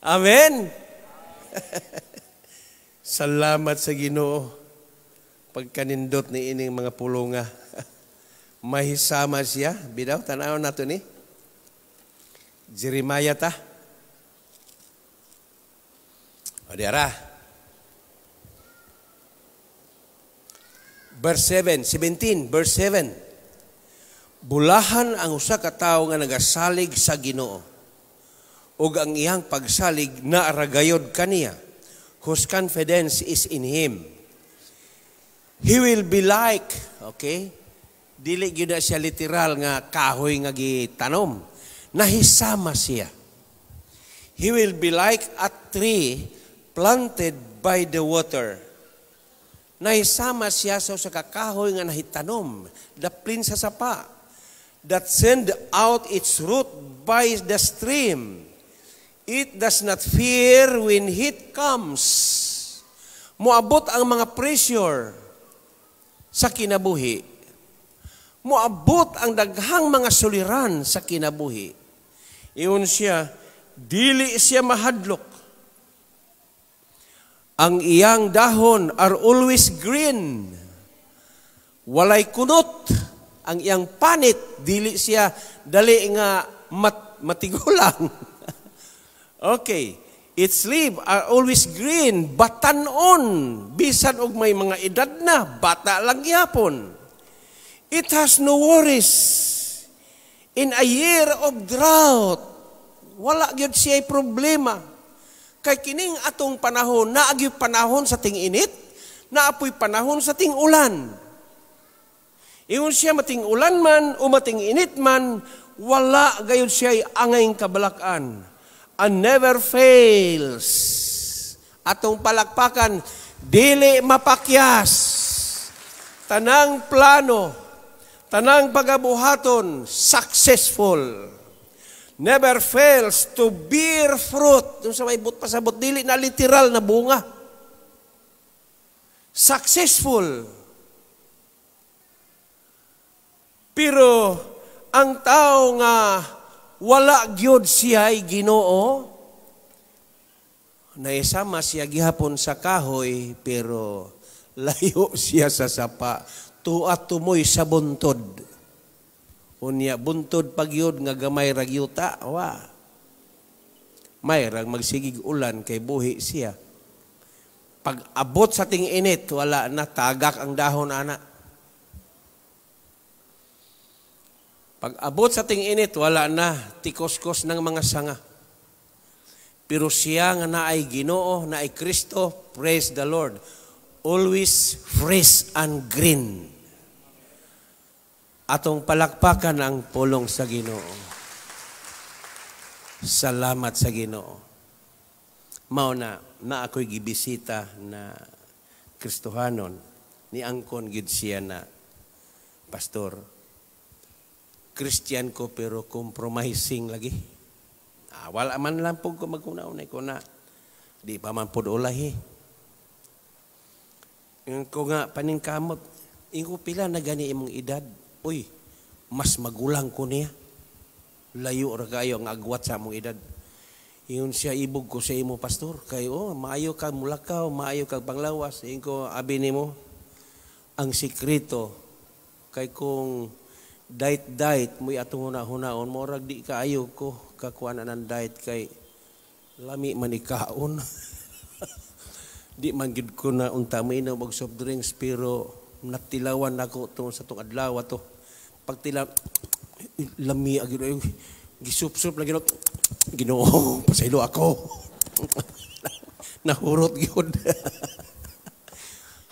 Amen. Salamat sa Ginoo. Pagkanindot ni ining mga pulunga. Mahisama siya. Bidaw, tanaw nato ni Jeremiah ta. O diara. Verse 7, 17, verse 7. Bulahan ang usa ka tawo nga nagasalig sa Ginoo, ug ang iyang pagsalig naaragayod kaniya, whose confidence is in him. He will be like, okay? Dili gyud na siya literal nga kahoy nga gitanom. Nahisama siya. He will be like a tree planted by the water. Nahisama siya sa usa ka kahoy nga nahitanom, daplin sa sapa, that send out its root by the stream. It does not fear when heat comes. Moabot ang mga pressure sa kinabuhi. Moabot ang daghang mga suliran sa kinabuhi. Iyon siya, dili siya mahadlok. Ang iyang dahon are always green. Walay kunot. Ang iyang panit, dili siya dali nga matigulang. Okay. Its leaves are always green, batanon. Bisan og may mga edad na, bata lang gyapon. It has no worries. In a year of drought, wala gyud siya problema. Kay kining atong panahon, naagyo panahon sa ting-init, naapoy panahon sa ting-ulan. Ingon siya mating-ulan man o mating-init man, wala gayud siya angay kabalakan. And never fails. Atong palakpakan, dili mapakyas. Tanang plano, tanang pagabuhaton, successful. Never fails to bear fruit. Doon sa may but pasabot, dili na literal na bunga. Successful. Pero ang tao nga wala gyud siya'y Ginoo, naisama siya gihapon sa kahoy, pero layo siya sa sapa. Tuat tumoy sa buntod. Unya, buntod pagyud nga gamay ra gyuta, wa. May rag magsigig ulan kay buhi siya. Pag abot sa ting-init, wala na, tagak ang dahon, ana. Pag abot sa ting-init, wala na, tikoskos ng mga sanga. Pero siya nga naay Ginoo, naay Kristo, praise the Lord, always fresh and green. Atong palakpakan ang pulong sa Ginoo. Salamat sa Ginoo. Mao na, na ako'y gibisita na Kristohanon, ni angkon gid siya na, "Pastor, Christian ko pero compromising lagi. Ah, wala man lang po ko magkunaunay ko na. Di pa man pod ulahi." Ingon ko nga, "Paningkamot." Ingon ko, "Pila na gani imong edad?" Uy, mas magulang ko niya. Layo ra kayo ang agwat sa among edad. Ingon siya, "Ibog ko sa imo, Pastor. Kay, oh, maayo ka mulakaw, maayo ka panglawas." Ingon ko, "Abi nimo, ang sikreto, kay kung diet-diet mo'y atong huna-hunaon, murag di kaayo ko kakuha na ng diet kay lami man ikaon. Di man gid ko na unta mainom og soft drinks, pero natilawan nako to sa tong adlaw to. Pagtila, lami agad ay gisup-sup lagi no. Ginoo, pasaylo ako." Nahurot gyud.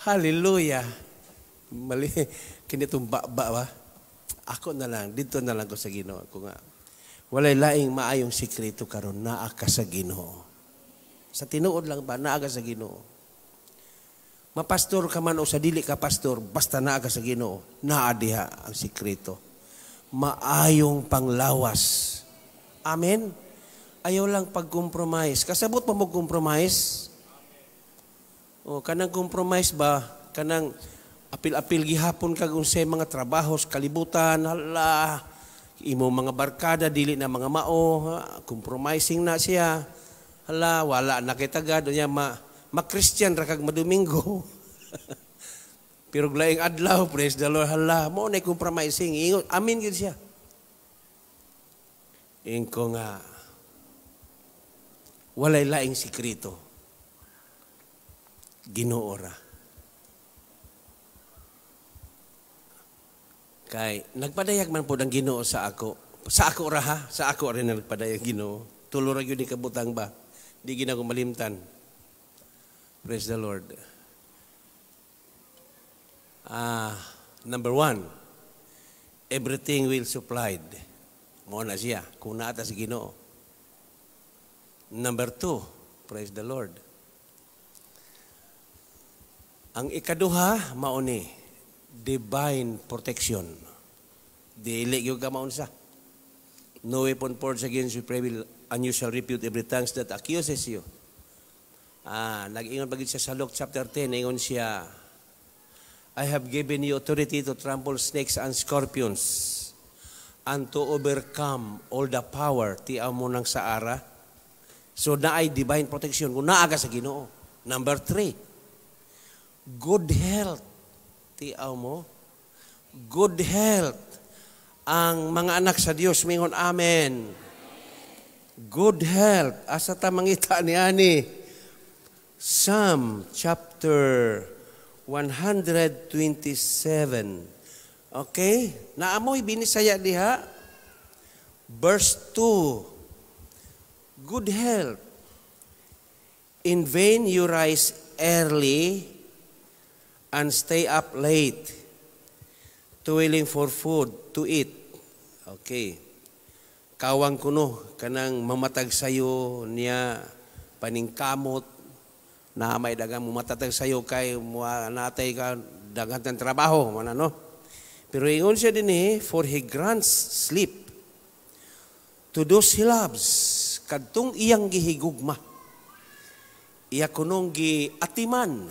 Hallelujah. Mali kini tong ba ba. Ako na lang, dito na lang ko sa Ginoo ko nga. Walay laing maayong sikreto karon, naa ka sa Ginoo. Sa tinuod lang ba, naa ka sa Ginoo. Mapastor ka man o sa dili ka pastor, basta naa ka sa Ginoo, naa diha ang sikreto. Maayong panglawas. Amen? Ayaw lang pag-compromise. Kasabot pa mo compromise? O, kanang compromise ba? Kanang apil-apil gihapon kag unsay mga trabaho sa kalibutan, hala, imo mga barkada dili na mga mao, ha, compromising na siya. Hala, wala na kay tagad niya, ma-Christian ra kag madomingo. Pero laing adlaw, praise the Lord, hala, mo na compromising. Ingon, amin gid siya. Ingon ko nga, walay laing sikreto. Ginoo ra. Kay nagpadayag man pod ang Ginoo sa ako. Sa ako ra ha, sa ako rin nagpadayag Ginoo. Tulo ra gyud ni kabutang ba. Di gina ko malimtan. Praise the Lord. Number one, everything will supplied. Mo na siya, kung naa ta sa Ginoo. Number two, praise the Lord. Ang ikaduha, mao ni divine protection. Dili gyud ka maunsa. No weapon forged against you prevail, and you shall refute every tongue that accuses you. Nag-ingon pa gyud siya sa Luke chapter 10, ingon siya, "I have given you authority to trample snakes and scorpions and to overcome all the power," tiaw mo ng saara. So naay divine protection kung naa ka sa Ginoo. Number three, good health. Tiaw mo, good health. Ang mga anak sa Dios mingon amen. Good health. Asa ta mangita ni ani? Psalm chapter 127. Okay? Naamoy binisaya diha. Verse 2. Good health. "In vain you rise early and stay up late, toiling for food to eat." Okay. Kawang kuno kanang mamatag sayo niya paningkamot na may dagang mumatatag sayo kay natay ka daghan tang trabaho man ano. Pero ingon siya dinhi, "For he grants sleep To those He loves, kadtong iyang gihigugma, iya kunong giatiman.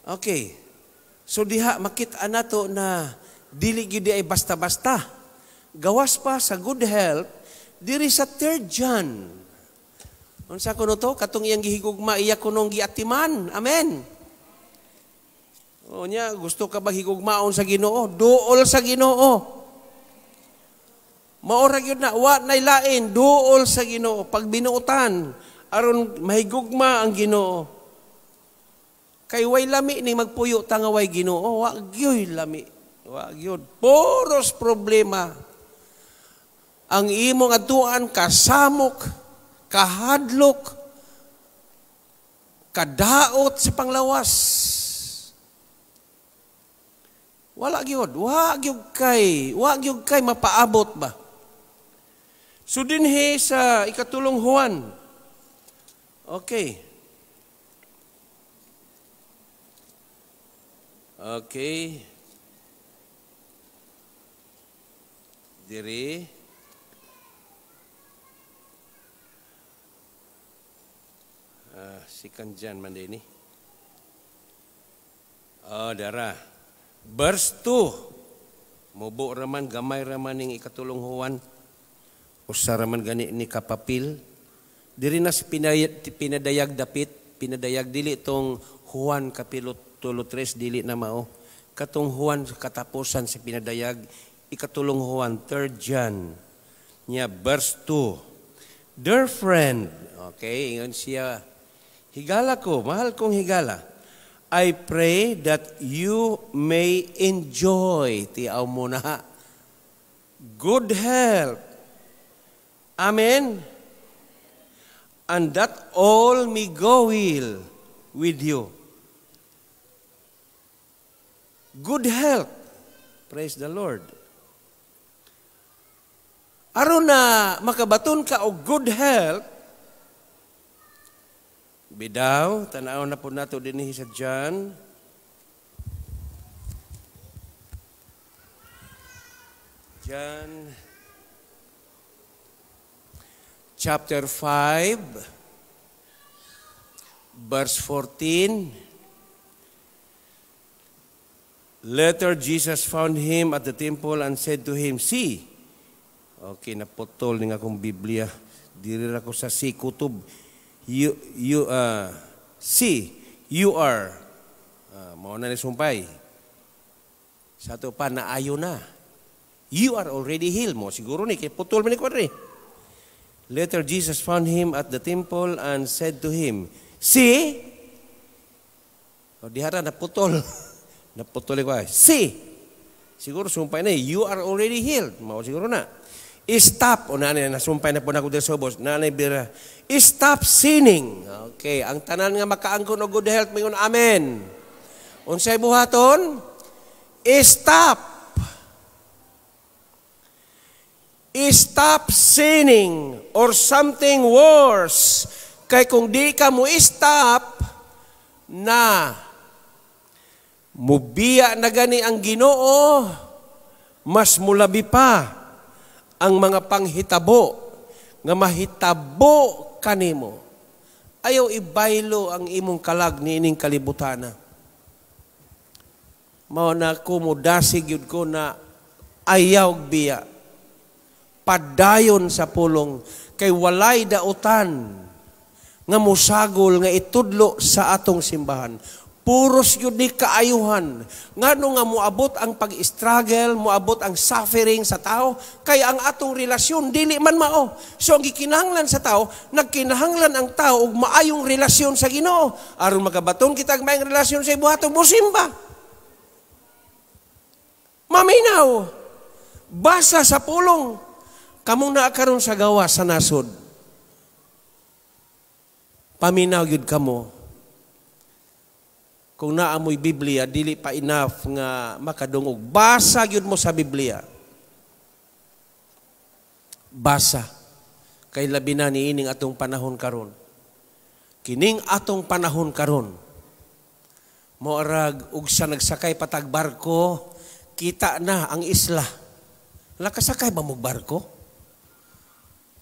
Okay. So diha makita nato na dili gyud ay basta-basta. Gawas pa sa good health diri sa 3 John. Unsa kuno to? Katong iyang gihigugma, iya kunong giatiman. Amen. O nya, gusto ka ba higugmaon sa Ginoo? Duol sa Ginoo. Maora gyud na, wa nay lain, duol sa Ginoo. Pag binuotan, aron mahigugma ang Ginoo. Kay way lami ni magpuyo ta nga way Ginoo, wa gyud lami. Wa gyud. Puros problema. Ang imong atuan kasamok, kahadlok, kadaot sa panglawas. Wala gyud, wa gyud kay mapaabot ba. So dinhi sa ikatulong Juan. Okay. Okay. Diri. Sikan John man din ni. Oh, dara. Verse 2. Mubo raman, gamay raman ning ikatulong Juan. Usa raman gani ni kapapil. Diri na pinadayag dapit, pinadayag dili tong Juan kapitulo 3 dili na mao. Katong Juan katapusan sa pinadayag, ikatulong Juan, 3 John. Nya verse 2. Dear friend, okay, ingon siya, higala ko, mahal kong higala. I pray that you may enjoy, tiaw mo na, good health. Amen. And that all may go well with you. Good health. Praise the Lord. Aron na makabaton ka og good health, bidaw, tanaw na po nato dinhi sa John. John chapter 5, verse 14. Later, Jesus found him at the temple and said to him, see. Okay, naputol ning akong Biblia. Diri ra ko sa si kutob. See, you are. Mao na ni sumpay. Sa ato pa, naayo na. You are already healed mo. Siguro ni, kay putol man ni kwadre. Later, Jesus found him at the temple and said to him, see? O, dihara, naputol. Naputol ko ay. See? Siguro sumpay na, you are already healed. Mao siguro na. Stop. O nanay, nasumpay na po na ako dito sa ubos. Nanay, bira. Stop sinning. Okay, ang tanan nga makaangkon og good health, mingon, amen. Unsay buhaton? Stop. Stop sinning or something worse. Kay kung di ka mo stop, na mubiya na gani ang Ginoo, mas mulabi pa ang mga panghitabo nga mahitabo kanimo. Ayaw ibaylo ang imong kalag niining kalibutana. Mao na ko mudasig yun ko na ayaw biya. Padayon sa pulong kay walay dautan nga musagol nga itudlo sa atong simbahan. Puros yun ni kaayuhan. Ngano nga moabot ang pag-struggle, moabot ang suffering sa tao, kay ang atong relasyon dili man mao. So ang gikinahanglan sa tao, nagkinahanglan ang tao og maayong relasyon sa Ginoo. Aron makabaton kita og maayong relasyon sa ibuhaton, mosimba. Maminaw. Basa sa pulong. Kamong naa karon sa gawas sa nasod. Paminaw gyud kamo. Kung naa mo'y Biblia, dili pa enough nga makadungog. Basa gyud mo sa Biblia. Basa. Kay labi na niining atong panahon karon. Kining atong panahon karon. Moarag og sa nagsakay patag barko, kita na ang isla. Nakasakay ba mo barko?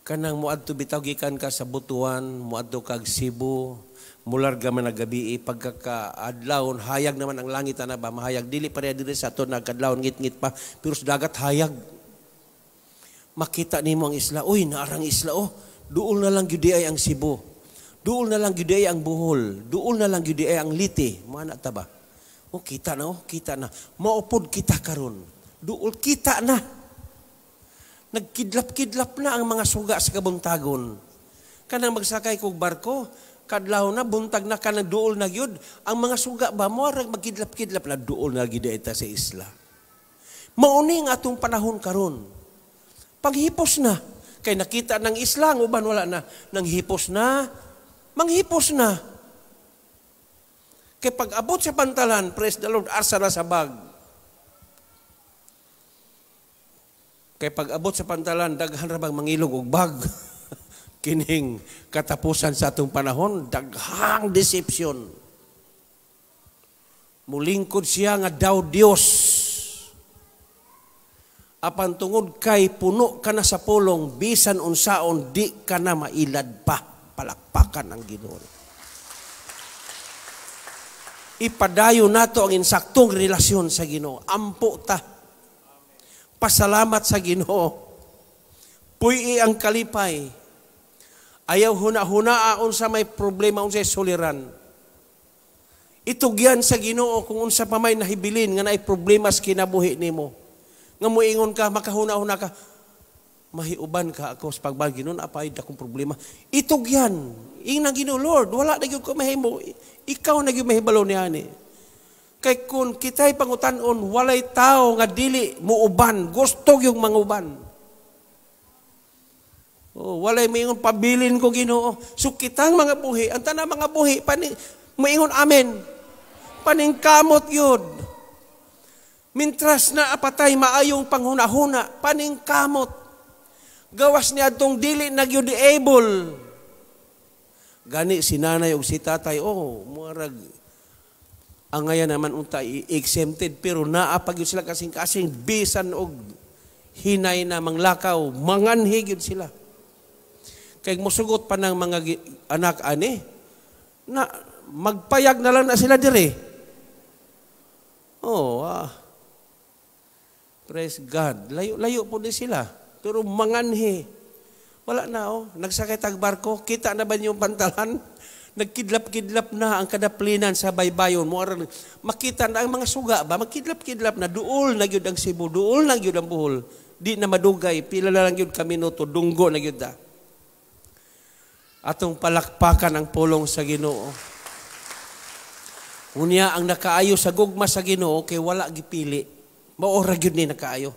Kanang muadto bitaw gikan ka sa Butuan, muadto kag Cebu, mularga man ang gabi, pagkakaadlawon hayag naman ang langit ana ba, mahayag, dili pareha diri sa ato nagkadlawon ngit-ngit pa, pero sa dagat hayag. Makita nimo ang isla, uy, naarang isla oh, duol na lang gyud ay ang Cebu. Duol na lang gyud ay ang Bohol, duol na lang gyud ay ang Leyte, mana ta ba? Oh, kita na oh, kita na. Maupod kita karon. Duol kita na. Nagkidlap-kidlap na ang mga suga sa kabuntagon. Kanang magsakay kog barko, kadlaw na, buntag na, kanang duol na gyud. Ang mga suga ba, moarag magkidlap-kidlap na, duol na gyud ita sa isla. Mauni ang atong panahon karon. Paghipos na. Kay nakita ng isla, ang uban wala na. Nanghipos na, manghipos na. Kay pag abot sa pantalan, praise the Lord, asa na sa bag. Kay pag abot sa pantalan, daghan ra bang mangilog og bag. Kining katapusan sa atong panahon, daghang deception. Mulingkod siya nga daw Dios. Apan tungod kay puno ka na sa pulong, bisan unsaon, di ka na mailad pa. Palakpakan ang Ginoo. Ipadayo nato ang insaktong relasyon sa Ginoo. Ampo ta. Pasalamat sa Ginoo. Puy-i ang kalipay. Ayaw huna-hunaa unsa may problema, unsay suliran. Itugyan sa Ginoo kung unsa pa may nahibilin nga naay problema sa kinabuhi nimo. Nga moingon ka, makahuna-huna ka, mahiuban ka ako sa pagbag Ginoo, apay akong problema. Itugyan. Ingnan Ginoo, Lord, wala na gyud ko mahimo. Ikaw na gyud mahibalo niani. Kay kung kita'y pangutan-on, walay tao nga dili muuban, gusto gyud manguban. Oh, walay moingon pabilin ko Ginoo. So kitang mga buhi, ang tanang mga buhi moingon amen. Paningkamot gyud. Mintras na apatay maayong panghuna-huna, paningkamot. Gawas niya atong dili na gyud able. Gani si nanay og si tatay, oh, muarag angayan naman unta exempted, pero naa pa gyud sila kasing-kasing bisan og hinay na manglakaw, manganhi gyud sila. Kay musugot pa ng mga anak ani na magpayag na lang na sila dire. Oh, praise God. Layo-layo po din sila. Pero manganhi. Wala na oh. Nagsakay tag barko, kita na ba yung pantalan? Nagkidlap-kidlap na ang kadaplinan sa baybayon. Makita na ang mga suga ba? Magkidlap-kidlap na. Duol na gyud ang Cebu, duol na gyud ang Bohol. Di na madugay, pila na lang gyud kaminuto, dunggo na gyud da. Atong palakpakan ang pulong sa Ginoo. Unya ang nakaayo sa gugma sa Ginoo kay wala gipili. Mao ra gyud ni nakaayo.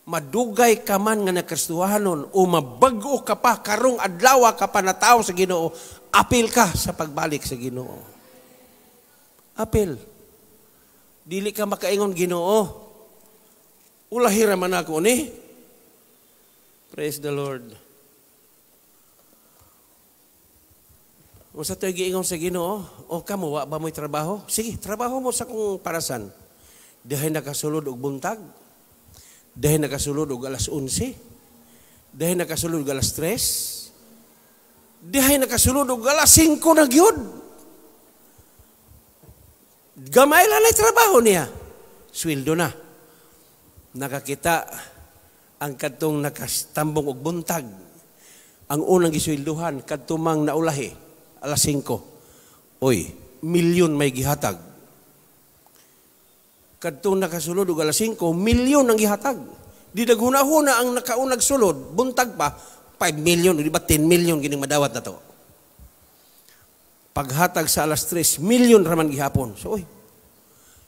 Madugay ka man nga nakristuhanon o mabag-o ka pa karong adlaw ka pa natawo sa Ginoo, apil ka sa pagbalik sa Ginoo. Apil. Dili ka makaingon Ginoo. Ulahi ra man ako ni. Praise the Lord. Unsa to'y giingon sa Ginoo? O kamo wa ba mo'y trabaho? Sige, trabaho mo sa kung parasan. Dihay nakasulod og buntag. Dihay nakasulod og alas 11. Dihay nakasulod og alas 3. Dihay nakasulod og alas 5 na gyud. Gamay lang na trabaho niya. Sweldo na. Nakakita ang kadtong nakastambong og buntag. Ang unang gisweldohan kadtumang naulahi alas 5. Oy, milyon may gihatag. Kadtong nakasulod og alas 5, milyon ang gihatag. Di naghuna-huna ang nakaunag sulod, buntag pa, 5 million, di ba 10 million gining madawat na to. Paghatag sa alas 3, milyon raman gihapon. So, oy,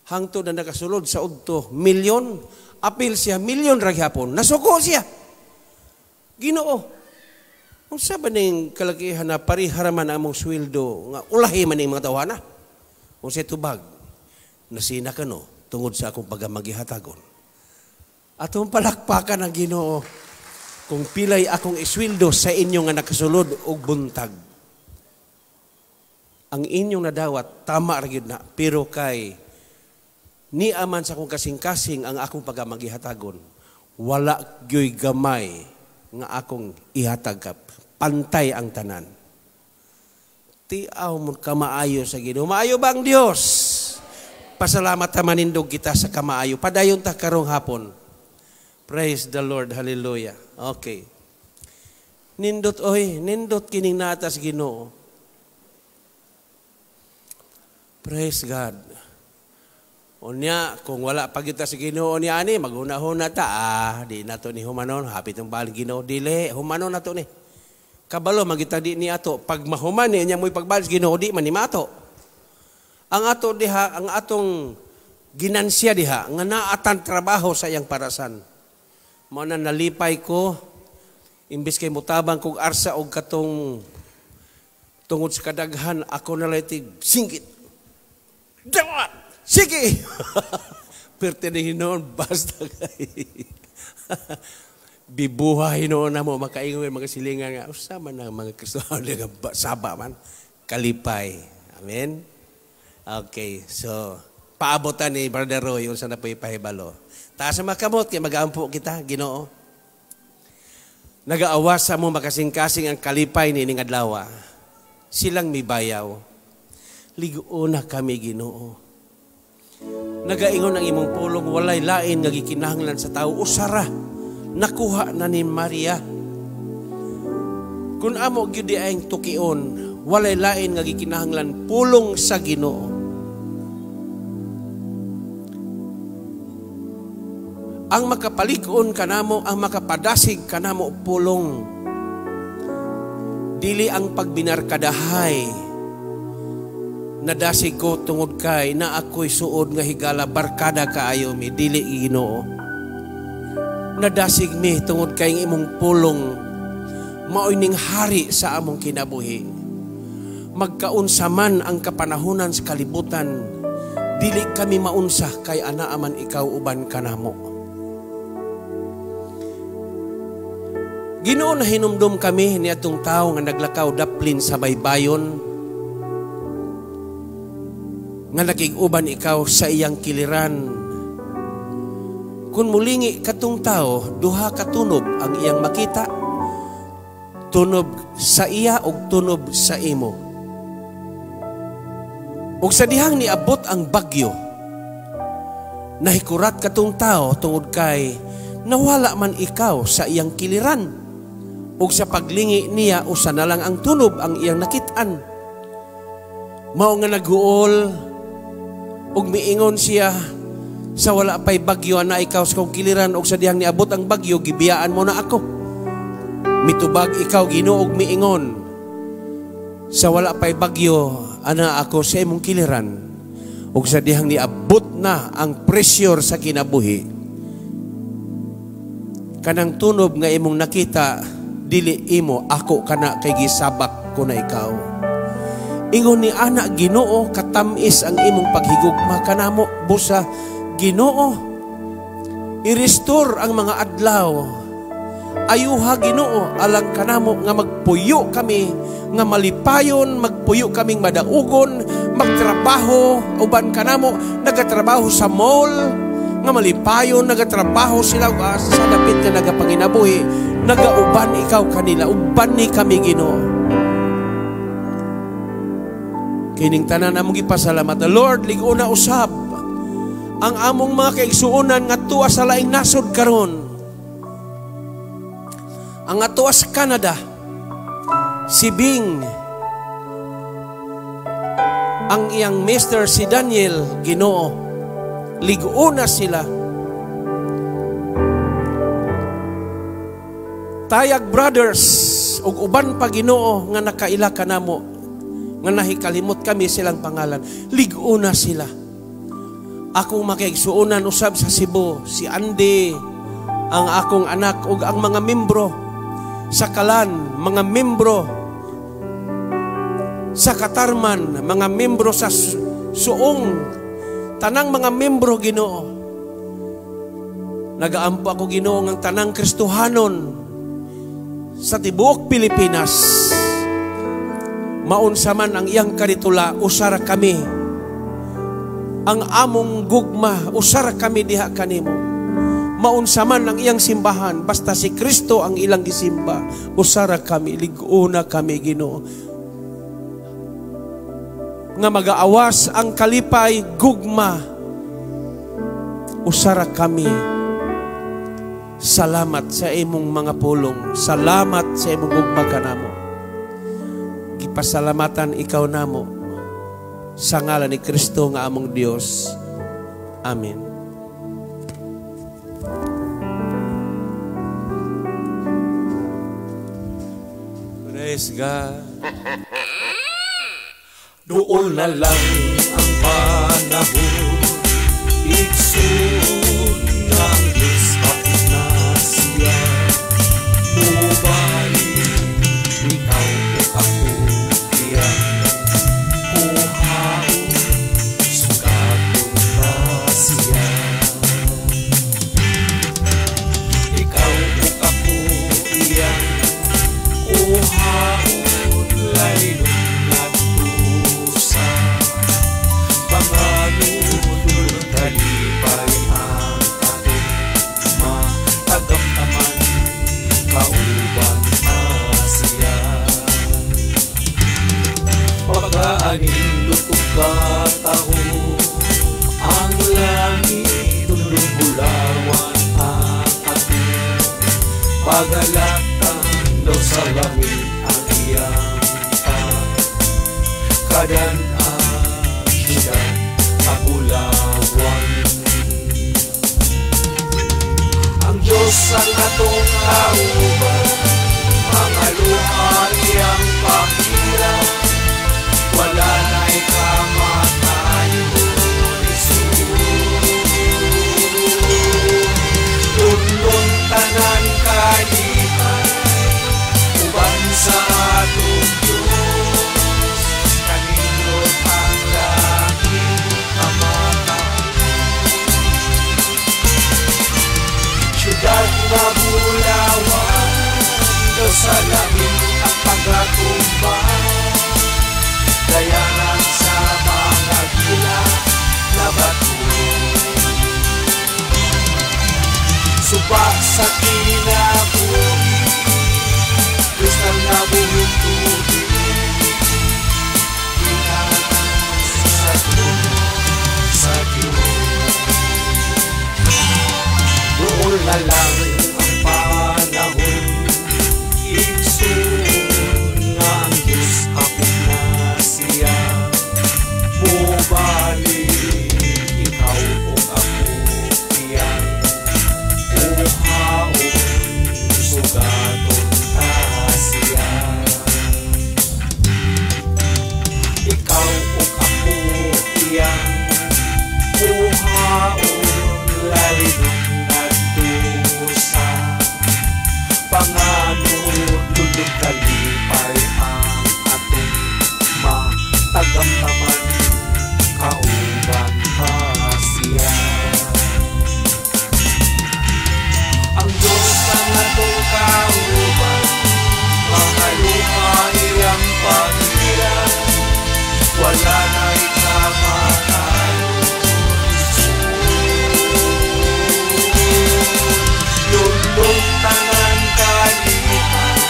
hangtod na nakasulod sa udto, milyon, apil siya, milyon ra gihapon. Nasuko siya. Ginoo, unsa ba ning kalakihan na parihara man among sweldo nga ulahi man ning mga tawhana? Unsay tubag? Nasina ka no tungod sa akong pagamagihatagon. Atong palakpakan ang Ginoo kung pilay akong isweldo sa inyo nga nakasulod og buntag. Ang inyong nadawat tama ra gyud na, pero kay niaman sa akong kasing-kasing ang akong pagamagihatagon, wala gyoy gamay nga akong ihatag ka. Pantay ang tanan. Tiaw mo kamaayo sa Ginoo. Maayo ba ang Dios? Pasalamat ta, manindog kita sa kamaayo. Padayon ta karong hapon. Praise the Lord. Hallelujah. Okay. Nindot oy, nindot kining natas Ginoo. Praise God. Unya, kung wala pa kita sa Ginoo niya ani, maghuna-huna ta, di na to ni humanon, hapit ang balik Ginoo, dili, humanon na to ni. Kabalo, magita di ni ato, pag mahuman ni, niya mo'y pagbalik sa Ginoo, di man ni mato. Ang ato diha, ang atong ginansya diha, nga naatan trabaho sa iyang parasan. Mao na nalipay ko, imbis kay mutabang kog arsa og katong tungod sa kadaghan, ako na lang singgit. Dawa! Sige! Perte ni hinoon, basta kay. Bibuha hinoon na mo, makaingon mga silingan nga, usa man ang mga Kristiyano nga saba man, kalipay. Amen? Okay, so, paabotan ni Brother Roy, unsa na po ipahibalo. Taas sa makamot, kay mag-aampo kita, Ginoo. Nagaawas sa mo makasing-kasing ang kalipay ni ning adlaw. Silang mibayaw. Ligoon na kami, Ginoo. Nagaingon ang imong pulong, walay lain nga gikinahanglan sa tao. Usara, nakuha na ni Maria. Kung amo gyud ang tukion, walay lain nga gikinahanglan pulong sa Ginoo. Ang makapalig-on kanamo, ang makapadasig kanamo pulong. Dili ang pagbinarkadahay. Nadasig ko tungod kay na ako'y suod nga higala barkada kaayo mi, dili Ginoo. Nadasig mi tungod kay imong pulong maoy ning hari sa among kinabuhi. Magkaunsa man ang kapanahunan sa kalibutan, dili kami maunsa kay anaa man ikaw uban kanamo. Ginoo, nahinumdum kami niadtong tawo nga naglakaw daplin sa baybayon, nga nakig-uban ikaw sa iyang kiliran. Kung mulingi katong tao, duha ka tunob ang iyang makita, tunob sa iya ug tunob sa imo. Ug sa dihang niabot ang bagyo, nahikurat katong tao tungod kay nawala man ikaw sa iyang kiliran. Ug sa paglingi niya, usa na lang ang tunob ang iyang nakit-an. Mao nga naghuol ug miingon siya sa wala pay bagyo na ikaw sa kong kiliran, ug sa dihang niabot ang bagyo, gibiyaan mo na ako. Mitubag ikaw, Ginoo, ug miingon sa wala pay bagyo ana ako sa imong kiliran, ug sa dihang niabot na ang pressure sa kinabuhi, kanang tunob nga imong nakita dili imo, ako kana kay gisabak ko na ikaw. Ingon ni ana, Ginoo, katamis ang imong paghigugma kanamo. Busa, Ginoo, i-restore ang mga adlaw. Ayuha, Ginoo, alang kanamo nga magpuyo kami, nga malipayon, magpuyo kaming madaugon, magtrabaho uban kanamo, nagatrabaho sa mall, nga malipayon, nagatrabaho sila sa dapit nga nagapanginabuhi, nagauban ikaw kanila, uban ni kami, Ginoo. Kining tanan among gipasalamat. Lord, lig-una usab ang among mga kaigsuonan nga tuwa sa laing nasod karon. Ang atuwa sa Canada, si Bing, ang iyang mister si Daniel, Ginoo, lig-una sila. Tayag Brothers ug uban pa, Ginoo, nga nakaila kanamo, nga nahikalimot kami silang pangalan, lig-una sila. Akong makaigsuonan usab sa Cebu, si Andy, ang akong anak ug ang mga membro sa Kalan, mga membro sa Katarman, mga membro sa Suong, tanang mga membro, Ginoo. Nagaampo ako, Ginoo, ng tanang Kristohanon sa tibuok Pilipinas. Maunsa man ang iyang karitula, usara kami. Ang among gugma, usara kami diha kanimo. Maunsa man ang iyang simbahan, basta si Kristo ang ilang gisimba. Usara kami, lig-una kami, Ginoo, nga magaawas ang kalipay, gugma. Usara kami. Salamat sa imong mga pulong. Salamat sa imong gugma kanamo. Gipasalamatan ikaw namo sa ngalan ni Kristo nga among Dios. Amen. Praise God. Doon na lang ang panahon, igsoon nga ang Diyos hapit na siya. Mubalik ikaw ug ako iyang kuhaon, sugaton ta siya. Ikaw ug ako iyang kuhaon, laylo ngadto sa panganod, kalipay ang atong matagamtaman, kauban ta siya. Pagkaanindot ug kataho ang langit, tulong bulawan ang atong pagalaktan, daw sa langit ang iyang kadan-an, siyudad kabulawan. Ang Diyos ang atong kauban, mga luha iyang pahira, wala na'y kamatayon isuod. Lunlun tanan kalipay, uban sa atong Diyos, kanindot ang langit kamatahon. Siyudad nga bulawan, daw sa langit ang pagkatumbang, dayanan sa mga gila na bato. Suba sa kinabuhi, kristal na buhing tubig, gikan sa trono sa Diyos. Doon na lang ang panahon, igsoon nga ang Diyos hapit na siya. Mubalik ikaw ug ako iyang kuhaon, sugaton ta siya. Ikaw ug ako iyang kuhaon, laylo ngadto sa panganod, lulod kalipay ang atong matagamtaman, kauban ta siya. Ang Diyos ang atong kauban, mga luha iyang pahira, wala na'y kamatayon isuod. Lunlun tanan kalipay,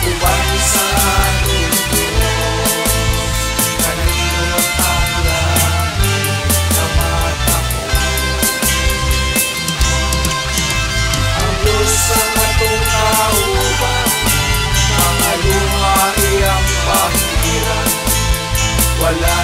uban sa atong Diyos, kanindot ang langit kamatahon. Ang Diyos ang atong kauban, mga luha iyang pahira, wala